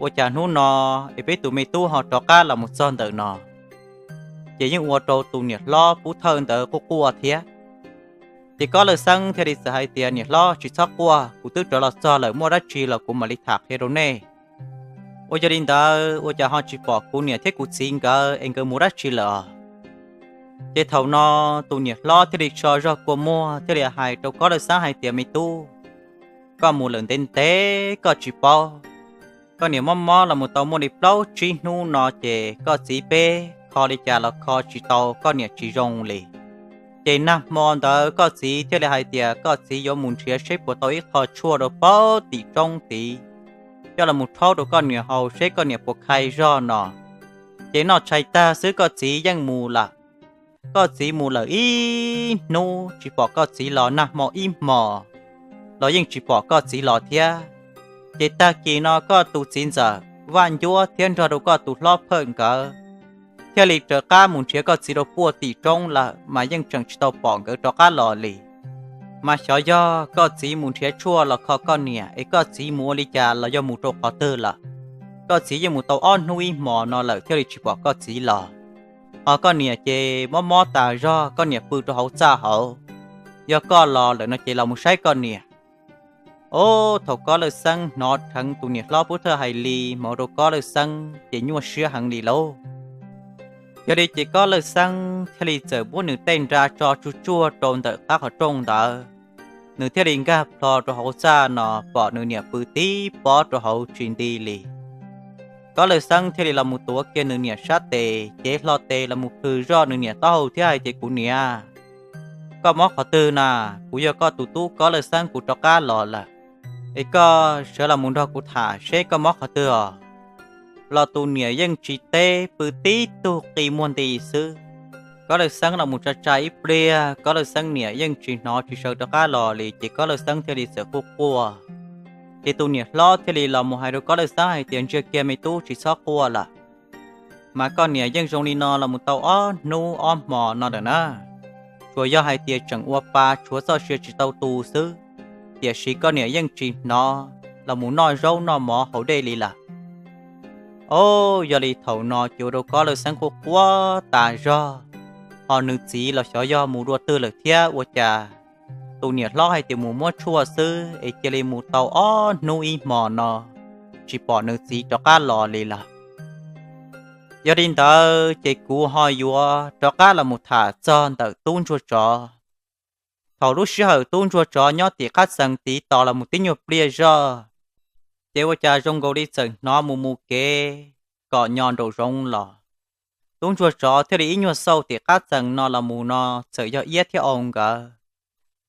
ua cas hnub no es peb tus me tub ho rov qab los mus txog ntawm no? Ces yeej ua rau tus niam hlob pub thawj ntawd quaj quaj thiab. Ces Kob Lawj Xeeb thiaj li txawm hais tias, Niam hlob, tsis txhob quaj, kuv twb rov los txog lawm, muaj dab tsi los kuv mam li tham qhia rau nej. Ua yog li ntawd ua cas ho tsis pom kuv niam thiab kuv txiv nkawd es nkawd mus dab tsi lawm? Ces thaum no tus niam hlob thiaj li tso zog kua muag thiaj li hais rau Kob Lawj Xeeb hais tias, Me tub, koj mus lawm ntev ntev koj tsis paub. Koj niam mob mob los mus tau muaj li plaub tsib hnub no ces koj txiv peb kho li cas los kho tsis tau, koj niam tsis zoo li. Ces nag hmo ntawd koj txiv thiaj li hais tias koj txiv yuav mus nrhiav seb puas tau ib qho tshuaj rau pem tim roob tid, coj los mus rhaub rau koj niam haus seb koj niam puas khai zog no. Ces noj tshais tag xwb koj txiv yeej mus lawm. Koj txiv mus lawm ib hnub tsis pom koj txiv los, nag hmo ib hmos los yeej tsis pom koj txiv los thiab. Ces tag kis no koj tus txiv ntxawm Vaj Ncuab thiab nrog rau koj tus hlob phawj nkawd thiaj li raws qab mus nrhiav koj txiv rau puag tim roob lawm, mas yeej tseem tsis tau pom nkawd rov qab los li. Mas xyov yog koj txiv mus nrhiav tshuaj los kho koj niam es koj txiv mus ua li cas los yog mus rau qhov twg lawm. Koj txiv yeej mus tau ob hnub ib hmos no lawm thiaj li tsis pom koj txiv los. Ho koj niam ces mob mob tas zog, koj niam pw rau hauv txaj hauv. Yog koj los lawm no ces los mus saib koj niam. Ob, thaum Kob Lawj Xeeb hnov dheev tus niam hlob pub thawj hais li mas ua rau Kob Lawj Xeeb ces nyuaj siab heev li lauj. Yog li ces Kob Lawj Xeeb thiaj li txawm muab nws tej nra tso tsuj tsuag rau ntawm qab qhov rooj ntawd, nws thiaj li nkag plho rau hauv txaj no pom nws niam pw tib pob rau hauv tsis nti li. Kob Lawj Xeeb thiaj li los mus tuav kiag nws niam sab tes, cev hlo tes los mus plhws zoj nws niam taub hau thiab hais tias, Kuv niam, koj mob qhov twg na? Kuv yog koj tus tub Kob Lawj Xeeb, kuv rov qab los lawm. Es koj sawv los mus nrog kuv tham seb koj mob qhov twg os. Los tus niam yeej tsis teb, pw tib tug qi muag nti xwb. Kob Lawj Xeeb los mus tsa tsa ib pliag, Kob Lawj Xeeb niam yeej tsis hnov tsis sawv rov qab los li, ces Kob Lawj Xeeb thiaj li txawm quaj quaj. Ces tus niam hlob thiaj li los mus hais rau Kob Lawj Xeeb hais tias, Ntsia kiag me tub, tsis txhob quaj lawm. Mas koj niam yeej zoo li no los mus tau ob hnub ob hmos no lawm na. Tsuas yog hais tias tseem ua pa tshuav txoj sia tsis tau tu xwb, tiam sis koj niam yeej tsis hnov los mus noj zaub noj mov haus dej li lawm. Ob, yog li thaum no ces ua rau Kob Lawj Xeeb quaj quaj tas zog, ho nws txiv los xyov yog mus dua twg lawm thiab, ua cas tus niam hlob hais tias mus muab tshuaj xwb es cia li mus tau ob hnub ib hmos no tsis pom nws txiv rov qab los li lawm. Yog li ntawd ces kuv ho yuav rov qab los mus tham txog ntawm tub ntsuag tsov. Thaum lub sij hawm tub ntsuag tsov nyob tim qab txee tiv tos los mus tib nyuag pliag zog, ces ua cas zoo nkaus li txawm hnov mus mus kev kom nyo nraum zoov los. Tub ntsuag tsov thiaj li ib nyuag xauj tim qab txee no los mus no txawm yog Iab thiab Au nkawd.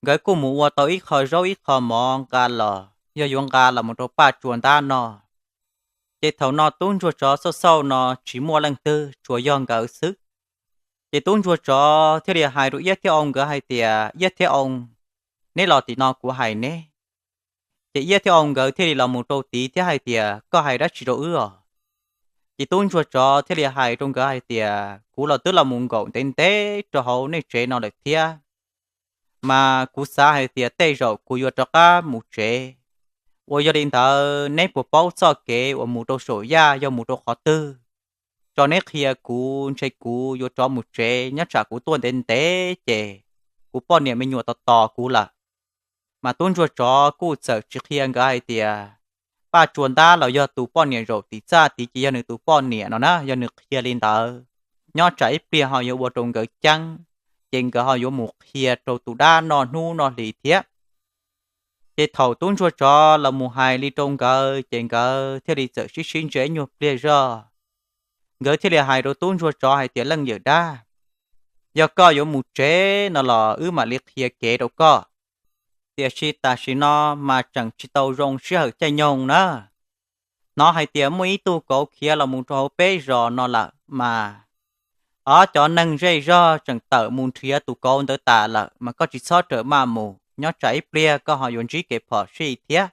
Nkawd kuj mus ua tau ib qho zaub ib qho mov nqa los, yog yuav nqa los mus rau Paj Tsua Ntab noj. Ces thaum no tub ntsuag tsov xauj xauj no tsis muaj leej twg, tsuas yog nkawd xwb. Ces tub ntsuag tsov thiaj li hais rau Iab thiab Au nkawd hais tias, Iab thiab Au, neb los tim no kuv hais neb. Ces Iab thiab Au nkawd thiaj li los mus rau tid thiab hais tias, Koj hais dab tsi rau wb os? Ces tub ntsuag tsov thiaj li hais rau nkawd hais tias, Kuv los twb los mus nkaum ntev ntev rau hauv nej tsev no lawm thiab, mas kuv xav hais tias tej zaum kuv yuav rov qab mus tsev. Uas yog li ntawd neb puas paub txoj kev uas mus rau saum yaj yog mus rau qhov twg? Tso neb qhia kuv, ntshe kuv yuav rov mus tsev, nyob tsam kuv tuaj ntev ntev ces kuv poj niam me nyuam tos tos kuv lawm. Mas tub ntsuag tsov kuj txawm tsis qhia nkawd hais tias Paj Tsua Ntab los yog tus poj niam zaum tim txaj tid ces yog nws tus poj niam no na, yog nws qhia li ntawd, nyob tsam ib pliag ho yuav ua rau nkawd ceeb, ces nkawd ho yuav mus qhia rau tus dab noj hnub noj hli thiab. Ces thaum tub ntsuag tsov los mus hais li rau nkawd ces nkawd thiaj li txawm sib sib ntsia ib nyuag pliag zog. Nkawd thiaj li hais rau tub ntsuag tsov hais tias, Leej yawm dab, yog koj yuav mus tsev no los wb mam li qhia kev rau koj, tiam sis tam sim no mas tseem tsis tau zoo sij hawm caij nyoog na. Hnov hais tias muaj ib tug kauv khiav los mus rau hauv peb zos no lawm mas, ob cov neeg zej zog tseem tawm mus nrhiav tus kauv ntawd tas lawm, mas koj tsis txhob rawm maj mus, nyob tsam ib pliag koj ho yuav ntsib kev phom sij thiab.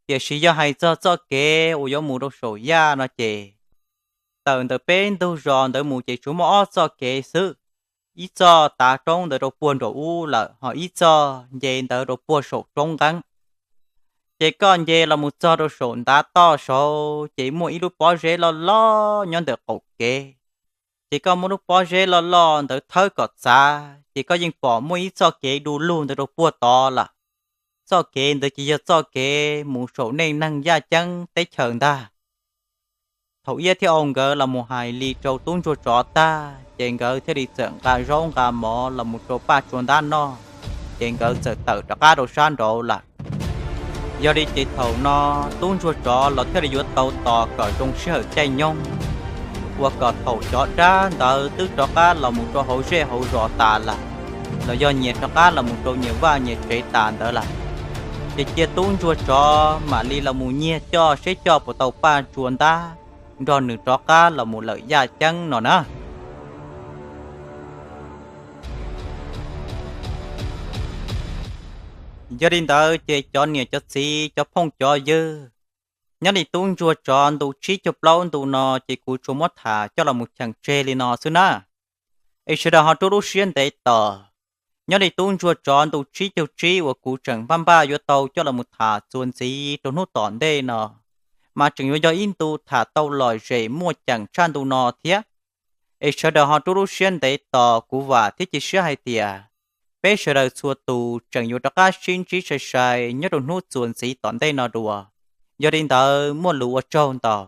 Tiam sis yog hais txog txoj kev uas yuav mus rau saum yaj no ces, tawm ntawm peb ntug zos ntawd mus ces tsuas muaj ob txoj kev xwb. Ib txoj tav roob ntawd rau puag nraum ub lawm, ho ib txoj nce ntawd rau puag saum roob nqeeb. Ces koj nce los mus txog rau saum ntav toj saud ces muaj ib lub pob zeb loj loj nyob ntawm qaum kev. Ces koj muab lub pob zeb loj loj ntawd thawb kom txav ces koj yeej pom muaj ib txoj kev du lug ntawd rau puag tod lawm. Txoj kev ntawd ces yog txoj kev mus saum nej neeg yaj ceeb teb chaws ntag. Thaum Iab thiab Au nkawd los mus hais li rau tub ntsuag tsov tag ces nkawd thiaj li txawm nqa zaub nqa mov los mus rau Paj Tsua Ntab noj, ces nkawd txawm tawm rov qab rau sab nraud lawm. Yog li ces thaum no tub ntsuag tsov los thiaj li yuav tau tos kom zoo sij hawm caij nyoog, uas kom thaum cov dab ntawd twb rov qab los mus rau hauv zej hauv zos tas lawm, los yog nyias rov qab los mus rau nyias vaj nyias tsev tas ntawd lawm, ces cia tub ntsuag tsov mam li los mus nyiag coj seb coj puas tau Paj Tsua Ntab nrog nws rov qab los mus lawm yaj ceeb no na. Yog li ntawd ces cov niam cov txiv cov phooj cov ywg, nyob li tub ntsuag tsov ntu tsib caug plaub ntu no ces kuv tsuas muab tham coj los mus cheem tseg li no xwb na. Es sawv daws ho rub lub siab ntev tos. Nyob li tub ntsuag tsov ntu tsib caug tsib uas kuv tseem npaj npaj yuav tau coj los mus tham txuas ntxiv rau hnub tom ntej no, mas tseem yuav yog ib ntu tham tau lom zem muaj ceem tshaj ntu no thiab. Es sawv daws ho rub lub siab ntev tos, kuv vam thiab cia siab hais tias peb sawv daws txhua tus tseem yuav rov qab sib ntsib sai sai nyob rau hnub txuas ntxiv tom ntej no dua. Yog li ntawd muaj lus ua tsaug ntau.